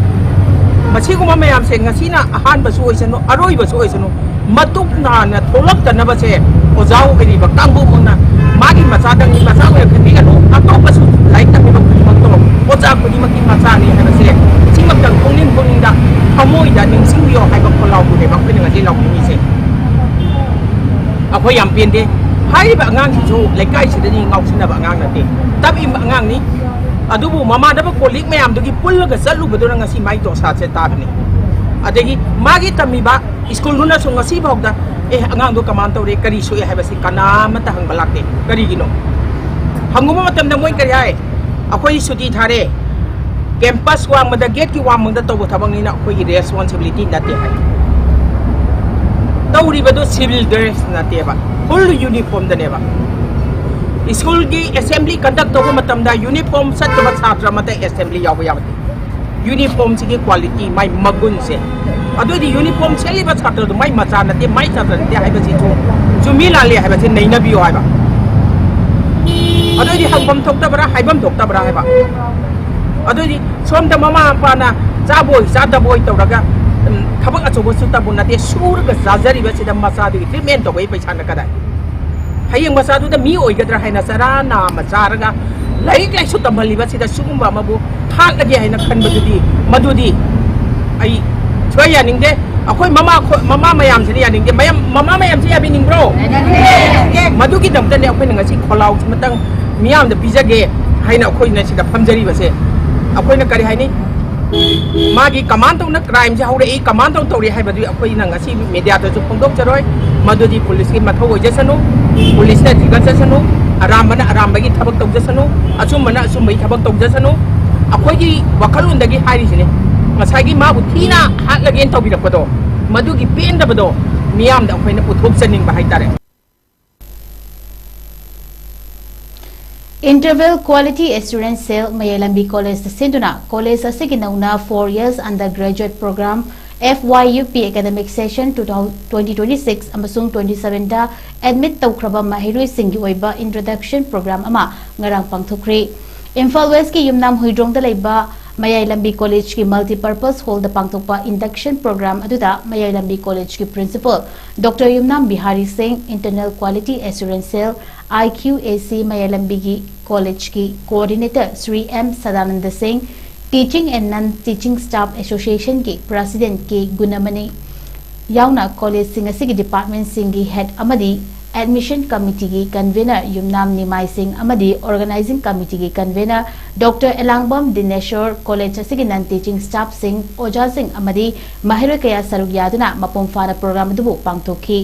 ꯃꯁꯤꯒꯨꯝꯕ ꯃꯌꯥꯝꯁꯦ ꯉꯁꯤꯅ ꯑꯍꯥꯟꯕꯁꯨ ꯑꯣꯏꯁꯅꯨ, ꯑꯔꯣꯏꯕꯁꯨ ꯑꯣꯏꯁꯅꯨ, ꯃꯇꯨꯡ ꯅꯥꯏꯅ ꯊꯣꯛꯂꯛꯇꯅꯕꯁꯦ ꯑꯣꯖꯥ ꯑꯣꯏꯔꯤꯕ ꯀꯥꯡꯕꯨꯃꯛꯅ ꯃꯥꯒꯤ ꯃꯆꯥꯗꯪ ꯃꯆꯥ ꯑꯣꯏꯅ ꯈꯟꯕꯤꯒꯅꯨ, ꯑꯇꯣꯞꯄꯁꯨ ꯂꯥꯏꯔꯤꯛ ꯇꯝꯃꯤꯕ ꯈꯨꯗꯤꯡꯃꯛꯇꯣ ꯑꯣꯖꯥ ꯈꯨꯗꯤꯡꯃꯛꯀꯤ ꯃꯆꯥꯅꯤ ꯍꯥꯏꯕꯁꯦ ꯁꯤꯃꯛꯇꯪ ꯄꯨꯛꯅꯤꯡ ꯄꯨꯛꯅꯤꯡꯗ ꯊꯃꯣꯏꯗ ꯅꯤꯡꯁꯤꯡꯕꯤꯌꯣ ꯍꯥꯏꯕ ꯈꯣꯜꯂꯥꯎꯗꯨꯅꯦꯕ ꯑꯩꯈꯣꯏꯅ ꯉꯁꯤ ꯂꯥꯎꯅꯤꯡꯉꯤꯁꯦ꯫ ꯑꯩꯈꯣꯏ ꯌꯥꯝ ꯄꯦꯟꯗꯦ꯫ ꯍꯥꯏꯔꯤꯕ ꯑꯉꯥꯡꯁꯤꯁꯨ ꯂꯩꯀꯥꯏꯁꯤꯗꯗꯤ ꯉꯥꯎꯁꯤꯟꯅꯕ ꯑꯉꯥꯡ ꯅꯠꯇꯦ, ꯇꯞꯏꯕ ꯑꯉꯥꯡꯅꯤ꯫ ꯑꯗꯨꯕꯨ ꯃꯃꯥꯟꯅꯕ ꯀꯣꯂꯤꯛ ꯃꯌꯥꯝꯗꯨꯒꯤ ꯄꯨꯜꯂꯒ ꯆꯠꯂꯨꯕꯗꯨꯅ ꯉꯁꯤ ꯃꯥꯏ ꯗꯣꯁꯥꯁꯦ ꯇꯥꯕꯅꯤ꯫ ꯑꯗꯒꯤ ꯃꯥꯒꯤ ꯇꯝꯃꯤꯕ ꯁ꯭ꯀꯨꯜꯗꯨꯅꯁꯨ ꯉꯁꯤ ꯐꯥꯎꯗ, "ꯑꯦ, ꯑꯉꯥꯡꯗꯣ ꯀꯃꯥꯏꯅ ꯇꯧꯔꯦ, ꯀꯔꯤ ꯁꯣꯛꯑꯦ?" ꯍꯥꯏꯕꯁꯤ ꯀꯅꯥ ꯑꯃꯠꯇ ꯍꯪꯕ ꯂꯥꯛꯇꯦ꯫ ꯀꯔꯤꯒꯤꯅꯣ? ꯍꯪꯉꯨꯕ ꯃꯇꯝꯗ ꯃꯣꯏ ꯀꯔꯤ ꯍꯥꯏ? "ꯑꯩꯈꯣꯏ ꯁꯨꯇꯤ ꯊꯥꯔꯦ, ꯀꯦꯝꯄꯁ ꯋꯥꯡꯃꯗ, ꯒꯦꯠꯀꯤ ꯋꯥꯡꯃꯗ ꯇꯧꯕ ꯊꯕꯛꯅꯤꯅ ꯑꯩꯈꯣꯏꯒꯤ ꯔꯦꯁꯄꯣꯟꯁꯤꯕꯤꯂꯤꯇꯤ ꯅꯠꯇꯦ" ꯍꯥꯏ꯫ ꯇꯧꯔꯤꯕꯗꯨ ꯁꯤꯚꯤꯜ ꯗ꯭ꯔꯦꯁ ꯅꯠꯇꯦꯕ, ꯐꯨꯜ ꯌꯨꯅꯤꯐꯣꯔꯝꯗꯅꯦꯕ꯫ ꯁ꯭ꯀꯨꯜꯒꯤ ꯑꯦꯁꯦꯝꯕ꯭ꯂꯤ ꯀꯟꯗꯛ ꯇꯧꯕ ꯃꯇꯝꯗ ꯌꯨꯅꯤꯐꯣꯔꯝ ꯆꯠꯇꯕ ꯁꯥꯇ꯭ꯔ ꯑꯃꯠꯇ ꯑꯦꯁꯦꯝꯕ꯭ꯂꯤ ꯌꯥꯎꯕ ꯌꯥꯕ ꯅꯠꯇꯦ꯫ ꯌꯨꯅꯤꯐꯣꯔꯝꯁꯤꯒꯤ ꯀ꯭ꯋꯥꯂꯤꯇꯤ, ꯃꯥꯏ ꯃꯒꯨꯟꯁꯦ, ꯑꯗꯨꯑꯣꯏꯗꯤ ꯌꯨꯅꯤꯐꯣꯔꯝ ꯁꯦꯠꯂꯤꯕ ꯁꯥꯇ꯭ꯔꯗꯨ ꯃꯥꯏ ꯃꯆꯥ ꯅꯠꯇꯦ, ꯃꯥꯏ ꯁꯥꯇ꯭ꯔ ꯅꯠꯇꯦ ꯍꯥꯏꯕꯁꯤꯁꯨ ꯆꯨꯝꯃꯤ ꯂꯥꯜꯂꯤ ꯍꯥꯏꯕꯁꯤ ꯅꯩꯅꯕꯤꯌꯨ ꯍꯥꯏꯕ꯫ ꯑꯗꯨꯑꯣꯏꯗꯤ ꯍꯪꯐꯝ ꯊꯣꯛꯇꯕ꯭ꯔꯥ, ꯍꯥꯏꯐꯝ ꯊꯣꯛꯇꯕ꯭ꯔꯥ ꯍꯥꯏꯕ꯫ ꯑꯗꯨꯑꯣꯏꯗꯤ ꯁꯣꯝꯗ ꯃꯃꯥ ꯃꯄꯥꯅ ꯆꯥꯕꯣꯏ ꯆꯥꯗꯕꯣꯏ ꯇꯧꯔꯒ, ꯎꯝ, ꯊꯕꯛ ꯑꯆꯧꯕꯁꯨ ꯇꯧꯕ ꯅꯠꯇꯦ, ꯁꯨꯔꯒ ꯆꯥꯖꯔꯤꯕꯁꯤꯗ ꯃꯆꯥꯗꯨꯒꯤ ꯇ꯭ꯔꯤꯠꯃꯦꯟ ꯇꯧꯕꯒꯤ ꯄꯩꯁꯥꯅ ꯀꯗꯥꯏ? ꯍꯌꯦꯡ ꯃꯆꯥꯗꯨꯗ ꯃꯤ ꯑꯣꯏꯒꯗ꯭ꯔꯥ ꯍꯥꯏꯅ ꯆꯔꯥ ꯅꯥꯝꯃ ꯆꯥꯔꯒ ꯂꯥꯏꯔꯤꯛ ꯂꯥꯏꯁꯨ ꯇꯝꯍꯜꯂꯤꯕꯁꯤꯗ ꯁꯤꯒꯨꯝꯕ ꯑꯃꯕꯨ ꯍꯥꯠꯂꯒꯦ ꯍꯥꯏꯅ ꯈꯟꯕꯗꯨꯗꯤ, ꯃꯗꯨꯗꯤ ꯑꯩ ꯁꯨꯡꯌꯥ ꯌꯥꯅꯤꯡꯗꯦ꯫ ꯑꯩꯈꯣꯏ ꯃꯃꯥ, ꯃꯃꯥ ꯃꯌꯥꯝꯁꯤꯅ ꯌꯥꯅꯤꯡꯗꯦ꯫ ꯃꯌꯥꯝ, ꯃꯃꯥ ꯃꯌꯥꯝꯁꯤ ꯌꯥꯕꯤꯅꯤꯡꯕ꯭ꯔꯣ? ꯌꯥꯅꯤꯡꯗꯦ꯫ ꯃꯗꯨꯒꯤꯗꯃꯛꯇꯅꯦ ꯑꯩꯈꯣꯏꯅ ꯉꯁꯤ ꯈꯣꯜꯂꯥꯎꯁꯤꯃꯇꯪ ꯃꯤꯌꯥꯝꯗ ꯄꯤꯖꯒꯦ ꯍꯥꯏꯅ ꯑꯩꯈꯣꯏꯅ ꯁꯤꯗ ꯐꯝꯖꯔꯤꯕꯁꯦ꯫ ꯑꯩꯈꯣꯏꯅ ꯀꯔꯤ ꯍꯥꯏꯅꯤ? ꯃꯥꯒꯤ ꯀꯃꯥꯟ ꯇꯧꯅ ꯀ꯭ꯔꯥꯏꯝꯁꯦ ꯍꯧꯔꯛꯏ, ꯀꯃꯥꯟ ꯇꯧꯅ ꯇꯧꯔꯤ ꯍꯥꯏꯕꯗꯨ ꯑꯩꯈꯣꯏꯅ ꯉꯁꯤ ꯃꯦꯗꯤꯌꯥꯗꯁꯨ ꯐꯣꯡꯗꯣꯛꯆꯔꯣꯏ꯫ ꯃꯗꯨꯗꯤ ꯄꯨꯂꯤꯁꯀꯤ ꯃꯊꯧ ꯑꯣꯏꯖꯁꯅꯨ, ꯄꯨꯂꯤꯁꯅ ꯊꯤꯒꯠꯆꯁꯅꯨ, ꯑꯔꯥꯟꯕꯅ ꯑꯔꯥꯟꯕꯒꯤ ꯊꯕꯛ ꯇꯧꯖꯁꯅꯨ, ꯑꯆꯨꯝꯕꯅ ꯑꯆꯨꯝꯕꯒꯤ ꯊꯕꯛ ꯇꯧꯖꯁꯅꯨ꯫ ꯑꯩꯈꯣꯏꯒꯤ ꯋꯥꯈꯜꯂꯣꯟꯗꯒꯤ ꯍꯥꯏꯔꯤꯁꯤꯅꯤ꯫ ꯉꯁꯥꯏꯒꯤ ꯃꯥꯕꯨ ꯊꯤꯅ ꯍꯥꯠꯂꯒꯦꯅ ꯇꯧꯕꯤꯔꯛꯄꯗꯣ, ꯃꯗꯨꯒꯤ ꯄꯦꯟꯗꯕꯗꯣ ꯃꯤꯌꯥꯝꯗ ꯑꯩꯈꯣꯏꯅ ꯎꯠꯊꯣꯛꯆꯅꯤꯡꯕ ꯍꯥꯏꯇꯥꯔꯦ꯫ Interval Quality Assurance Cell ꯃꯌꯥꯏ ꯂꯝꯕꯤ ꯀꯣꯂꯦꯖꯇ ꯁꯤꯟꯗꯨꯅ ꯀꯣꯂꯦꯖ ꯑꯁꯤꯒꯤ ꯅꯧꯅ four years undergraduate program F Y U P academic session two thousand, twenty twenty-six ꯑꯃꯁꯨꯡ twenty sevenꯗ admit ꯇꯧꯈ꯭ꯔꯕ ꯃꯍꯩꯔꯣꯏꯁꯤꯡꯒꯤ ꯑꯣꯏꯕ introduction program ꯑꯃ ꯉꯔꯥꯡ ꯄꯥꯡꯊꯣꯛꯈ꯭ꯔꯦ꯫ ꯏꯝꯐꯥꯜ ꯋꯦꯁꯀꯤ ꯌꯨꯝꯅꯥꯝ ꯍꯨꯏꯗ꯭ꯔꯣꯡꯗ ꯂꯩꯕ ꯃꯌꯥꯏ ꯂꯝꯕꯤ ꯀꯣꯂꯦꯖꯀꯤ multipurpose hallꯗ ꯄꯥꯡꯊꯣꯛꯄ induction program ꯑꯗꯨꯗ ꯃꯌꯥꯏ ꯂꯝꯕꯤ ꯀꯣꯂꯦꯖꯀꯤ principal Doctor ꯌꯨꯝꯅꯥꯝ ꯕꯤꯍꯥꯔꯤ ꯁꯤꯡ, Internal Quality Assurance Cell, I Q A C ꯃꯌꯥꯏ ꯂꯝꯕꯤꯒꯤ College ꯀꯤ Coordinator Shri M Sadananda Singh, Teaching and Non-Teaching Staff Association ꯒꯤ President K Gunamani ꯌꯥꯎꯅ college ꯁꯤꯡ ꯑꯁꯤꯒꯤ department ꯁꯤꯡꯒꯤ head ꯑꯃꯗꯤ Admission Committee ꯒꯤ Convener ꯌꯨꯝꯅꯥꯝ ꯅꯤꯃꯥꯏ ꯁꯤꯡ ꯑꯃꯗꯤ Organizing Committee ꯒꯤ Convener Doctor ꯑꯦꯂꯥꯡꯕꯝ ꯗꯤꯅꯦꯁꯣꯔ, college ꯑꯁꯤꯒꯤ non-teaching staff ꯁꯤꯡ, ꯑꯣꯖꯥꯁꯤꯡ ꯑꯃꯗꯤ ꯃꯍꯩꯔꯣꯏ ꯀꯌꯥ ꯁꯔꯨꯛ ꯌꯥꯗꯨꯅ ꯃꯄꯨꯡ ꯐꯥꯅ program ꯑꯗꯨꯕꯨ ꯄꯥꯡꯊꯣꯛꯈꯤ꯫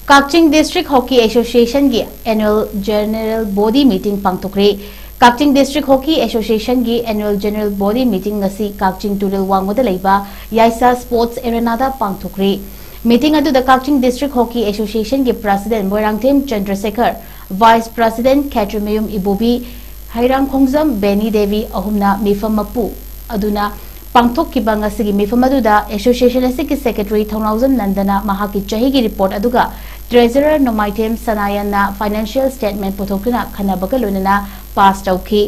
ꯀꯛꯆꯤꯡ District Hockey Association ꯒꯤ Annual General Body Meeting ꯄꯥꯡꯊꯣꯛꯈ꯭ꯔꯦ꯫ ꯀꯛꯆꯤꯡ District Hockey Association ꯒꯤ Annual General Body Meeting ꯉꯁꯤ ꯀꯛꯆꯤꯡ ꯇꯨꯔꯦꯜ ꯋꯥꯡꯃꯗ ꯂꯩꯕ ꯌꯥꯏꯁꯥ Sports Arena ꯗ ꯄꯥꯡꯊꯣꯛꯈ꯭ꯔꯦ꯫ Meeting ꯑꯗꯨꯗ ꯀꯛꯆꯤꯡ District Hockey Association ꯒꯤ President ꯃꯣꯏꯔꯥꯡꯊꯦꯝ ꯆꯟꯗ꯭ꯔꯁꯦꯈꯔ, Vice President ꯈꯦꯇ꯭ꯔꯤꯃꯌꯨꯝ ꯏꯕꯣꯕꯤ, ꯍꯩꯔꯥꯡꯈꯣꯡꯖꯝ ꯕꯦꯅꯤ ꯗꯦꯕꯤ ꯑꯍꯨꯝꯅ ꯃꯤꯐꯝ ꯃꯄꯨ ꯑꯗꯨꯅ ꯄꯥꯡꯊꯣꯛꯈꯤꯕ ꯉꯁꯤꯒꯤ ꯃꯤꯐꯝ ꯑꯗꯨꯗ Association ꯑꯁꯤꯒꯤ Secretary ꯊꯧꯅꯥꯎꯖꯝ ꯅꯟꯗꯅ ꯃꯍꯥꯛꯀꯤ ꯆꯍꯤꯒꯤ report ꯑꯗꯨꯒ Treasurer ꯅꯣꯡꯃꯥꯏꯊꯦꯝ ꯁꯅꯥꯌꯟꯅ financial statement ꯄꯨꯊꯣꯛꯇꯨꯅ ꯈꯟꯅꯕꯒ ꯂꯣꯏꯅꯅ pass ꯇꯧꯈꯤ꯫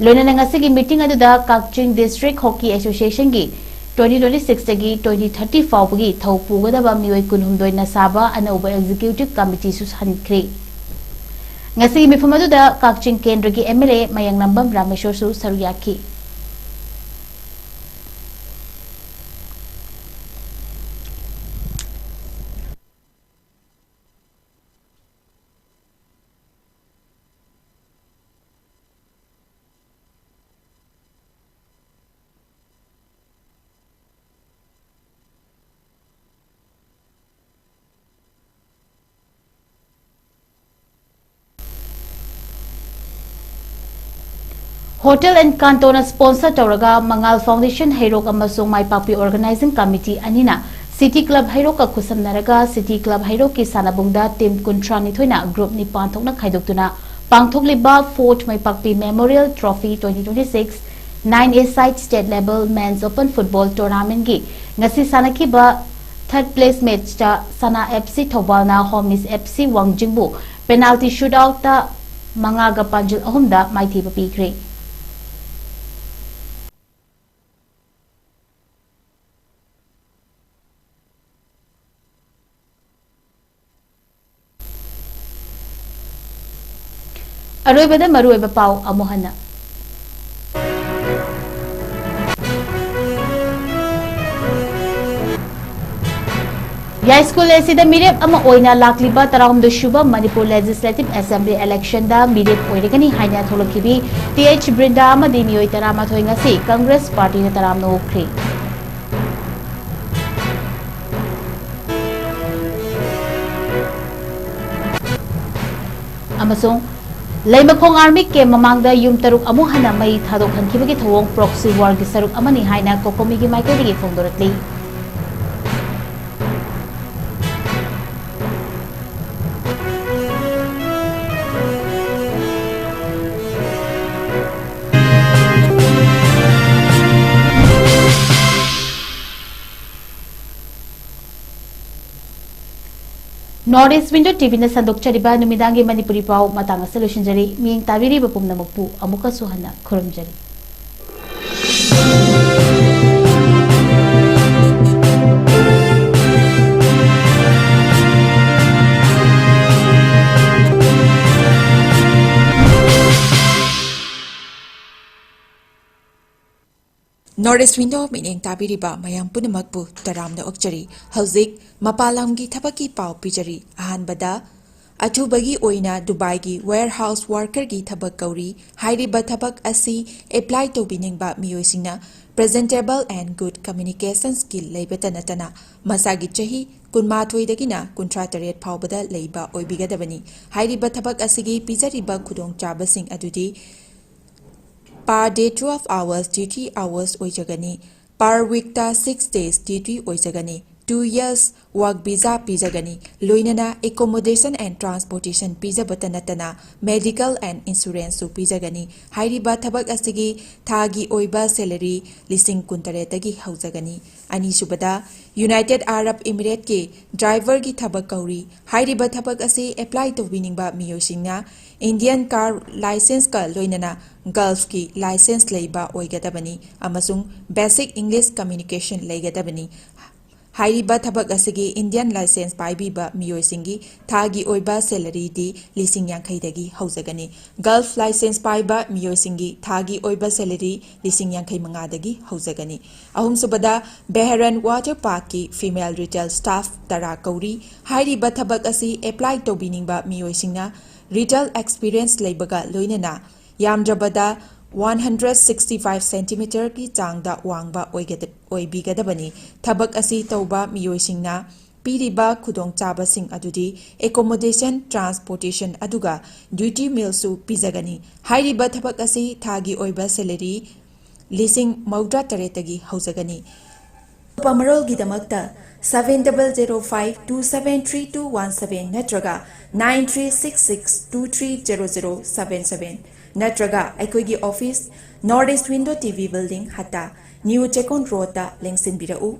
ꯂꯣꯏꯅꯅ ꯉꯁꯤꯒꯤ meeting ꯑꯗꯨꯗ ꯀꯛꯆꯤꯡ District Hockey Association ꯒꯤ twenty twenty-six ꯗꯒꯤ twenty thirty ꯐꯥꯎꯕꯒꯤ ꯊꯧ ꯄꯨꯒꯗꯕ ꯃꯤꯑꯣꯏ ꯀꯨꯟꯍꯨꯝꯗꯣꯏꯅ ꯁꯥꯕ ꯑꯅꯧꯕ Executive Committee ꯁꯨ ꯁꯟꯈ꯭ꯔꯦ꯫ ꯉꯁꯤꯒꯤ ꯃꯤꯐꯝ ꯑꯗꯨꯗ ꯀꯛꯆꯤꯡ ꯀꯦꯟꯗ꯭ꯔꯒꯤ M L A ꯃꯌꯥꯡꯂꯝꯕꯝ ꯔꯥꯃꯦꯁꯣꯔꯁꯨ ꯁꯔꯨꯛ ꯌꯥꯈꯤ꯫ Hotel and Kanto ꯅ sponsor ꯇꯧꯔꯒ ꯃꯉꯥꯜ Foundation ꯍꯩꯔꯣꯛ ꯑꯃꯁꯨꯡ ꯃꯥꯏꯄꯥꯛꯄꯤ Organizing Committee ꯑꯅꯤꯅ City Club ꯍꯩꯔꯣꯛꯀ ꯈꯨꯠꯁꯝꯅꯔꯒ City Club ꯍꯩꯔꯣꯛꯀꯤ ꯁꯥꯟꯅꯕꯨꯡꯗ team ꯀꯨꯟꯊ꯭ꯔꯥ ꯅꯤꯊꯣꯏꯅ group ꯅꯤꯄꯥꯟ ꯊꯣꯛꯅ ꯈꯥꯏꯗꯣꯛꯇꯨꯅ ꯄꯥꯡꯊꯣꯛꯂꯤꯕ Fort ꯃꯥꯏꯄꯥꯛꯄꯤ Memorial Trophy twenty twenty-six nine A side state level men's open football tournament ꯒꯤ ꯉꯁꯤ ꯁꯥꯟꯅꯈꯤꯕ third place match ꯇ ꯁꯅꯥ F C ꯊꯧꯕꯥꯜꯅ Homies F C ꯋꯥꯡꯖꯤꯡꯕꯨ Penalty shootout ꯇ ꯃꯉꯥꯒ ꯄꯥꯟꯖꯤꯜ ꯑꯍꯨꯝꯗ ꯃꯥꯏꯊꯤꯕ ꯄꯤꯈ꯭ꯔꯦ꯫ ꯑꯔꯣꯏꯕꯗ ꯃꯔꯨꯑꯣꯏꯕ ꯄꯥꯎ ꯑꯃꯨꯛ ꯍꯟꯅ꯫ ꯌꯥꯏꯁ꯭ꯀꯨꯜ ꯑꯦ ꯁꯤꯗ ꯃꯤꯔꯦꯞ ꯑꯃ ꯑꯣꯏꯅ ꯂꯥꯛꯂꯤꯕ ꯇꯔꯥꯍꯨꯝꯗꯣꯏ ꯁꯨꯕ ꯃꯅꯤꯄꯨꯔ Legislative Assembly election ꯗ ꯃꯤꯔꯦꯞ ꯑꯣꯏꯔꯒꯅꯤ ꯍꯥꯏꯅ ꯊꯣꯛꯂꯛꯈꯤꯕꯤ ꯇꯤ ꯑꯩꯆ ꯕ꯭ꯔꯤꯟꯗꯥ ꯑꯃꯗꯤ ꯃꯤꯑꯣꯏ ꯇꯔꯥꯃꯥꯊꯣꯏ ꯉꯁꯤ ꯀꯪꯒ꯭ꯔꯦꯁ ꯄꯥꯔꯇꯤꯅ ꯇꯔꯥꯝꯅ ꯑꯣꯛꯈ꯭ꯔꯦ꯫ ꯑꯃꯁꯨꯡ ꯂꯩꯃꯈꯣꯡ army camp ꯃꯃꯥꯡꯗ ꯌꯨꯝ ꯇꯔꯨꯛ ꯑꯃꯨꯛ ꯍꯟꯅ ꯃꯩ ꯊꯥꯗꯣꯛꯍꯟꯈꯤꯕꯒꯤ ꯊꯧꯑꯣꯡ proxy war ꯒꯤ ꯁꯔꯨꯛ ꯑꯃꯅꯤ ꯍꯥꯏꯅ COCOMI ꯒꯤ ꯃꯥꯏꯀꯩꯗꯒꯤ ꯐꯣꯡꯗꯣꯔꯛꯂꯤ꯫ North East Window T V ꯅ ꯁꯟꯗꯣꯛꯆꯔꯤꯕ ꯅꯨꯃꯤꯗꯥꯡꯒꯤ ꯃꯅꯤꯄꯨꯔꯤ ꯄꯥꯎ ꯃꯇꯥꯡ ꯑꯁꯤꯗ ꯂꯣꯏꯁꯤꯟꯖꯔꯤ꯫ ꯃꯤꯠꯌꯦꯡ ꯇꯥꯕꯤꯔꯤꯕ ꯄꯨꯝꯅꯃꯛꯄꯨ ꯑꯃꯨꯛꯀꯁꯨ ꯍꯟꯅ ꯈꯨꯔꯨꯝꯖꯔꯤ꯫ North East Window ꯃꯤꯠꯌꯦꯡ ꯇꯥꯕꯤꯔꯤꯕ ꯃꯌꯥꯝ ꯄꯨꯝꯅꯃꯛꯄꯨ ꯇꯔꯥꯝꯅ ꯑꯣꯛꯆꯔꯤ꯫ ꯍꯧꯖꯤꯛ ꯃꯄꯥꯟ ꯂꯝꯒꯤ ꯊꯕꯛꯀꯤ ꯄꯥꯎ ꯄꯤꯖꯔꯤ꯫ ꯑꯍꯥꯟꯕꯗ, ꯑꯊꯨꯕꯒꯤ ꯑꯣꯏꯅ ꯗꯨꯕꯥꯏꯒꯤ warehouse worker ꯒꯤ ꯊꯕꯛ ꯀꯧꯔꯤ꯫ ꯍꯥꯏꯔꯤꯕ ꯊꯕꯛ ꯑꯁꯤ apply ꯇꯧꯕꯤꯅꯤꯡꯕ ꯃꯤꯑꯣꯏꯁꯤꯡꯅ presentable and good communication skill ꯂꯩꯕꯇ ꯅꯠꯇꯅ ꯃꯁꯥꯒꯤ ꯆꯍꯤ ꯀꯨꯟꯃꯥꯊꯣꯏꯗꯒꯤꯅ ꯀꯨꯟꯊ꯭ꯔꯥ ꯇꯔꯦꯠ ꯐꯥꯎꯕꯗ ꯂꯩꯕ ꯑꯣꯏꯕꯤꯒꯗꯕꯅꯤ꯫ ꯍꯥꯏꯔꯤꯕ ꯊꯕꯛ ꯑꯁꯤꯒꯤ ꯄꯤꯖꯔꯤꯕ ꯈꯨꯗꯣꯡꯆꯥꯕꯁꯤꯡ ꯑꯗꯨꯗꯤ per day twelve hours duty hours ꯑꯣꯏꯖꯒꯅꯤ꯫ Per week ꯇ six days duty ꯑꯣꯏꯖꯒꯅꯤ꯫ Two years work visa ꯄꯤꯖꯒꯅꯤ꯫ ꯂꯣꯏꯅꯅ accommodation and transportation ꯄꯤꯖꯕꯇ ꯅꯠꯇꯅ medical and insuranceꯁꯨ ꯄꯤꯖꯒꯅꯤ꯫ ꯍꯥꯏꯔꯤꯕ ꯊꯕꯛ ꯑꯁꯤꯒꯤ ꯊꯥꯒꯤ ꯑꯣꯏꯕ salary ꯂꯤꯁꯤꯡ ꯀꯨꯟꯇꯔꯦꯠꯇꯒꯤ ꯍꯧꯖꯒꯅꯤ꯫ ꯑꯅꯤꯁꯨꯕꯗ, United Arab Emirateꯀꯤ driverꯒꯤ ꯊꯕꯛ ꯀꯧꯔꯤ꯫ ꯍꯥꯏꯔꯤꯕ ꯊꯕꯛ ꯑꯁꯤ apply ꯇꯧꯕꯤꯅꯤꯡꯕ ꯃꯤꯑꯣꯏꯁꯤꯡꯅ Indian car licenceꯀ ꯂꯣꯏꯅꯅ Gulfꯀꯤ license ꯂꯩꯕ ꯑꯣꯏꯒꯗꯕꯅꯤ ꯑꯃꯁꯨꯡ basic English communication ꯂꯩꯒꯗꯕꯅꯤ꯫ ꯍꯥꯏꯔꯤꯕ ꯊꯕꯛ ꯑꯁꯤꯒꯤ Indian license ꯄꯥꯏꯕꯤꯕ ꯃꯤꯑꯣꯏꯁꯤꯡꯒꯤ ꯊꯥꯒꯤ ꯑꯣꯏꯕ salaryꯗꯤ ꯂꯤꯁꯤꯡ ꯌꯥꯡꯈꯩꯗꯒꯤ ꯍꯧꯖꯒꯅꯤ꯫ Gulf license ꯄꯥꯏꯕ ꯃꯤꯑꯣꯏꯁꯤꯡꯒꯤ ꯊꯥꯒꯤ ꯑꯣꯏꯕ salary ꯂꯤꯁꯤꯡ ꯌꯥꯡꯈꯩ ꯃꯉꯥꯗꯒꯤ ꯍꯧꯖꯒꯅꯤ꯫ ꯑꯍꯨꯝꯁꯨꯕꯗ, Bahrain Water Parkꯀꯤ female retail staff ꯇꯔꯥ ꯀꯧꯔꯤ꯫ ꯍꯥꯏꯔꯤꯕ ꯊꯕꯛ ꯑꯁꯤ apply ꯇꯧꯕꯤꯅꯤꯡꯕ ꯃꯤꯑꯣꯏꯁꯤꯡꯅ retail experience ꯂꯩꯕꯒ ꯂꯣꯏꯅꯅ ꯌꯥꯝꯗ꯭ꯔꯕꯗ one hundred sixty five centimetreꯒꯤ ꯆꯥꯡꯗ ꯋꯥꯡꯕ ꯑꯣꯏꯒꯗ-, ꯑꯣꯏꯕꯤꯒꯗꯕꯅꯤ꯫ ꯊꯕꯛ ꯑꯁꯤ ꯇꯧꯕ ꯃꯤꯑꯣꯏꯁꯤꯡꯅ ꯄꯤꯔꯤꯕ ꯈꯨꯗꯣꯡꯆꯥꯕꯁꯤꯡ ꯑꯗꯨꯗꯤ accommodation, transportation ꯑꯗꯨꯒ duty mealꯁꯨ ꯄꯤꯖꯒꯅꯤ꯫ ꯍꯥꯏꯔꯤꯕ ꯊꯕꯛ ꯑꯁꯤ ꯊꯥꯒꯤ ꯑꯣꯏꯕ salary ꯂꯤꯁꯤꯡ ꯃꯧꯗ꯭ꯔꯥ ꯇꯔꯦꯠꯇꯒꯤ ꯍꯧꯖꯒꯅꯤ꯫ ꯑꯇꯣꯞꯄ ꯃꯔꯣꯜꯒꯤꯗꯃꯛꯇ seven double zero five two seven three two one seven ꯅꯠꯇ꯭ꯔꯒ nine three six six two three zero zero seven seven ꯅꯠꯇ꯭ꯔꯒ ꯑꯩꯈꯣꯏꯒꯤ office, North East Window TV Building, ꯍꯠꯇꯥ, New Chekon Roadꯇ ꯂꯦꯡꯁꯤꯟꯕꯤꯔꯛꯎ꯫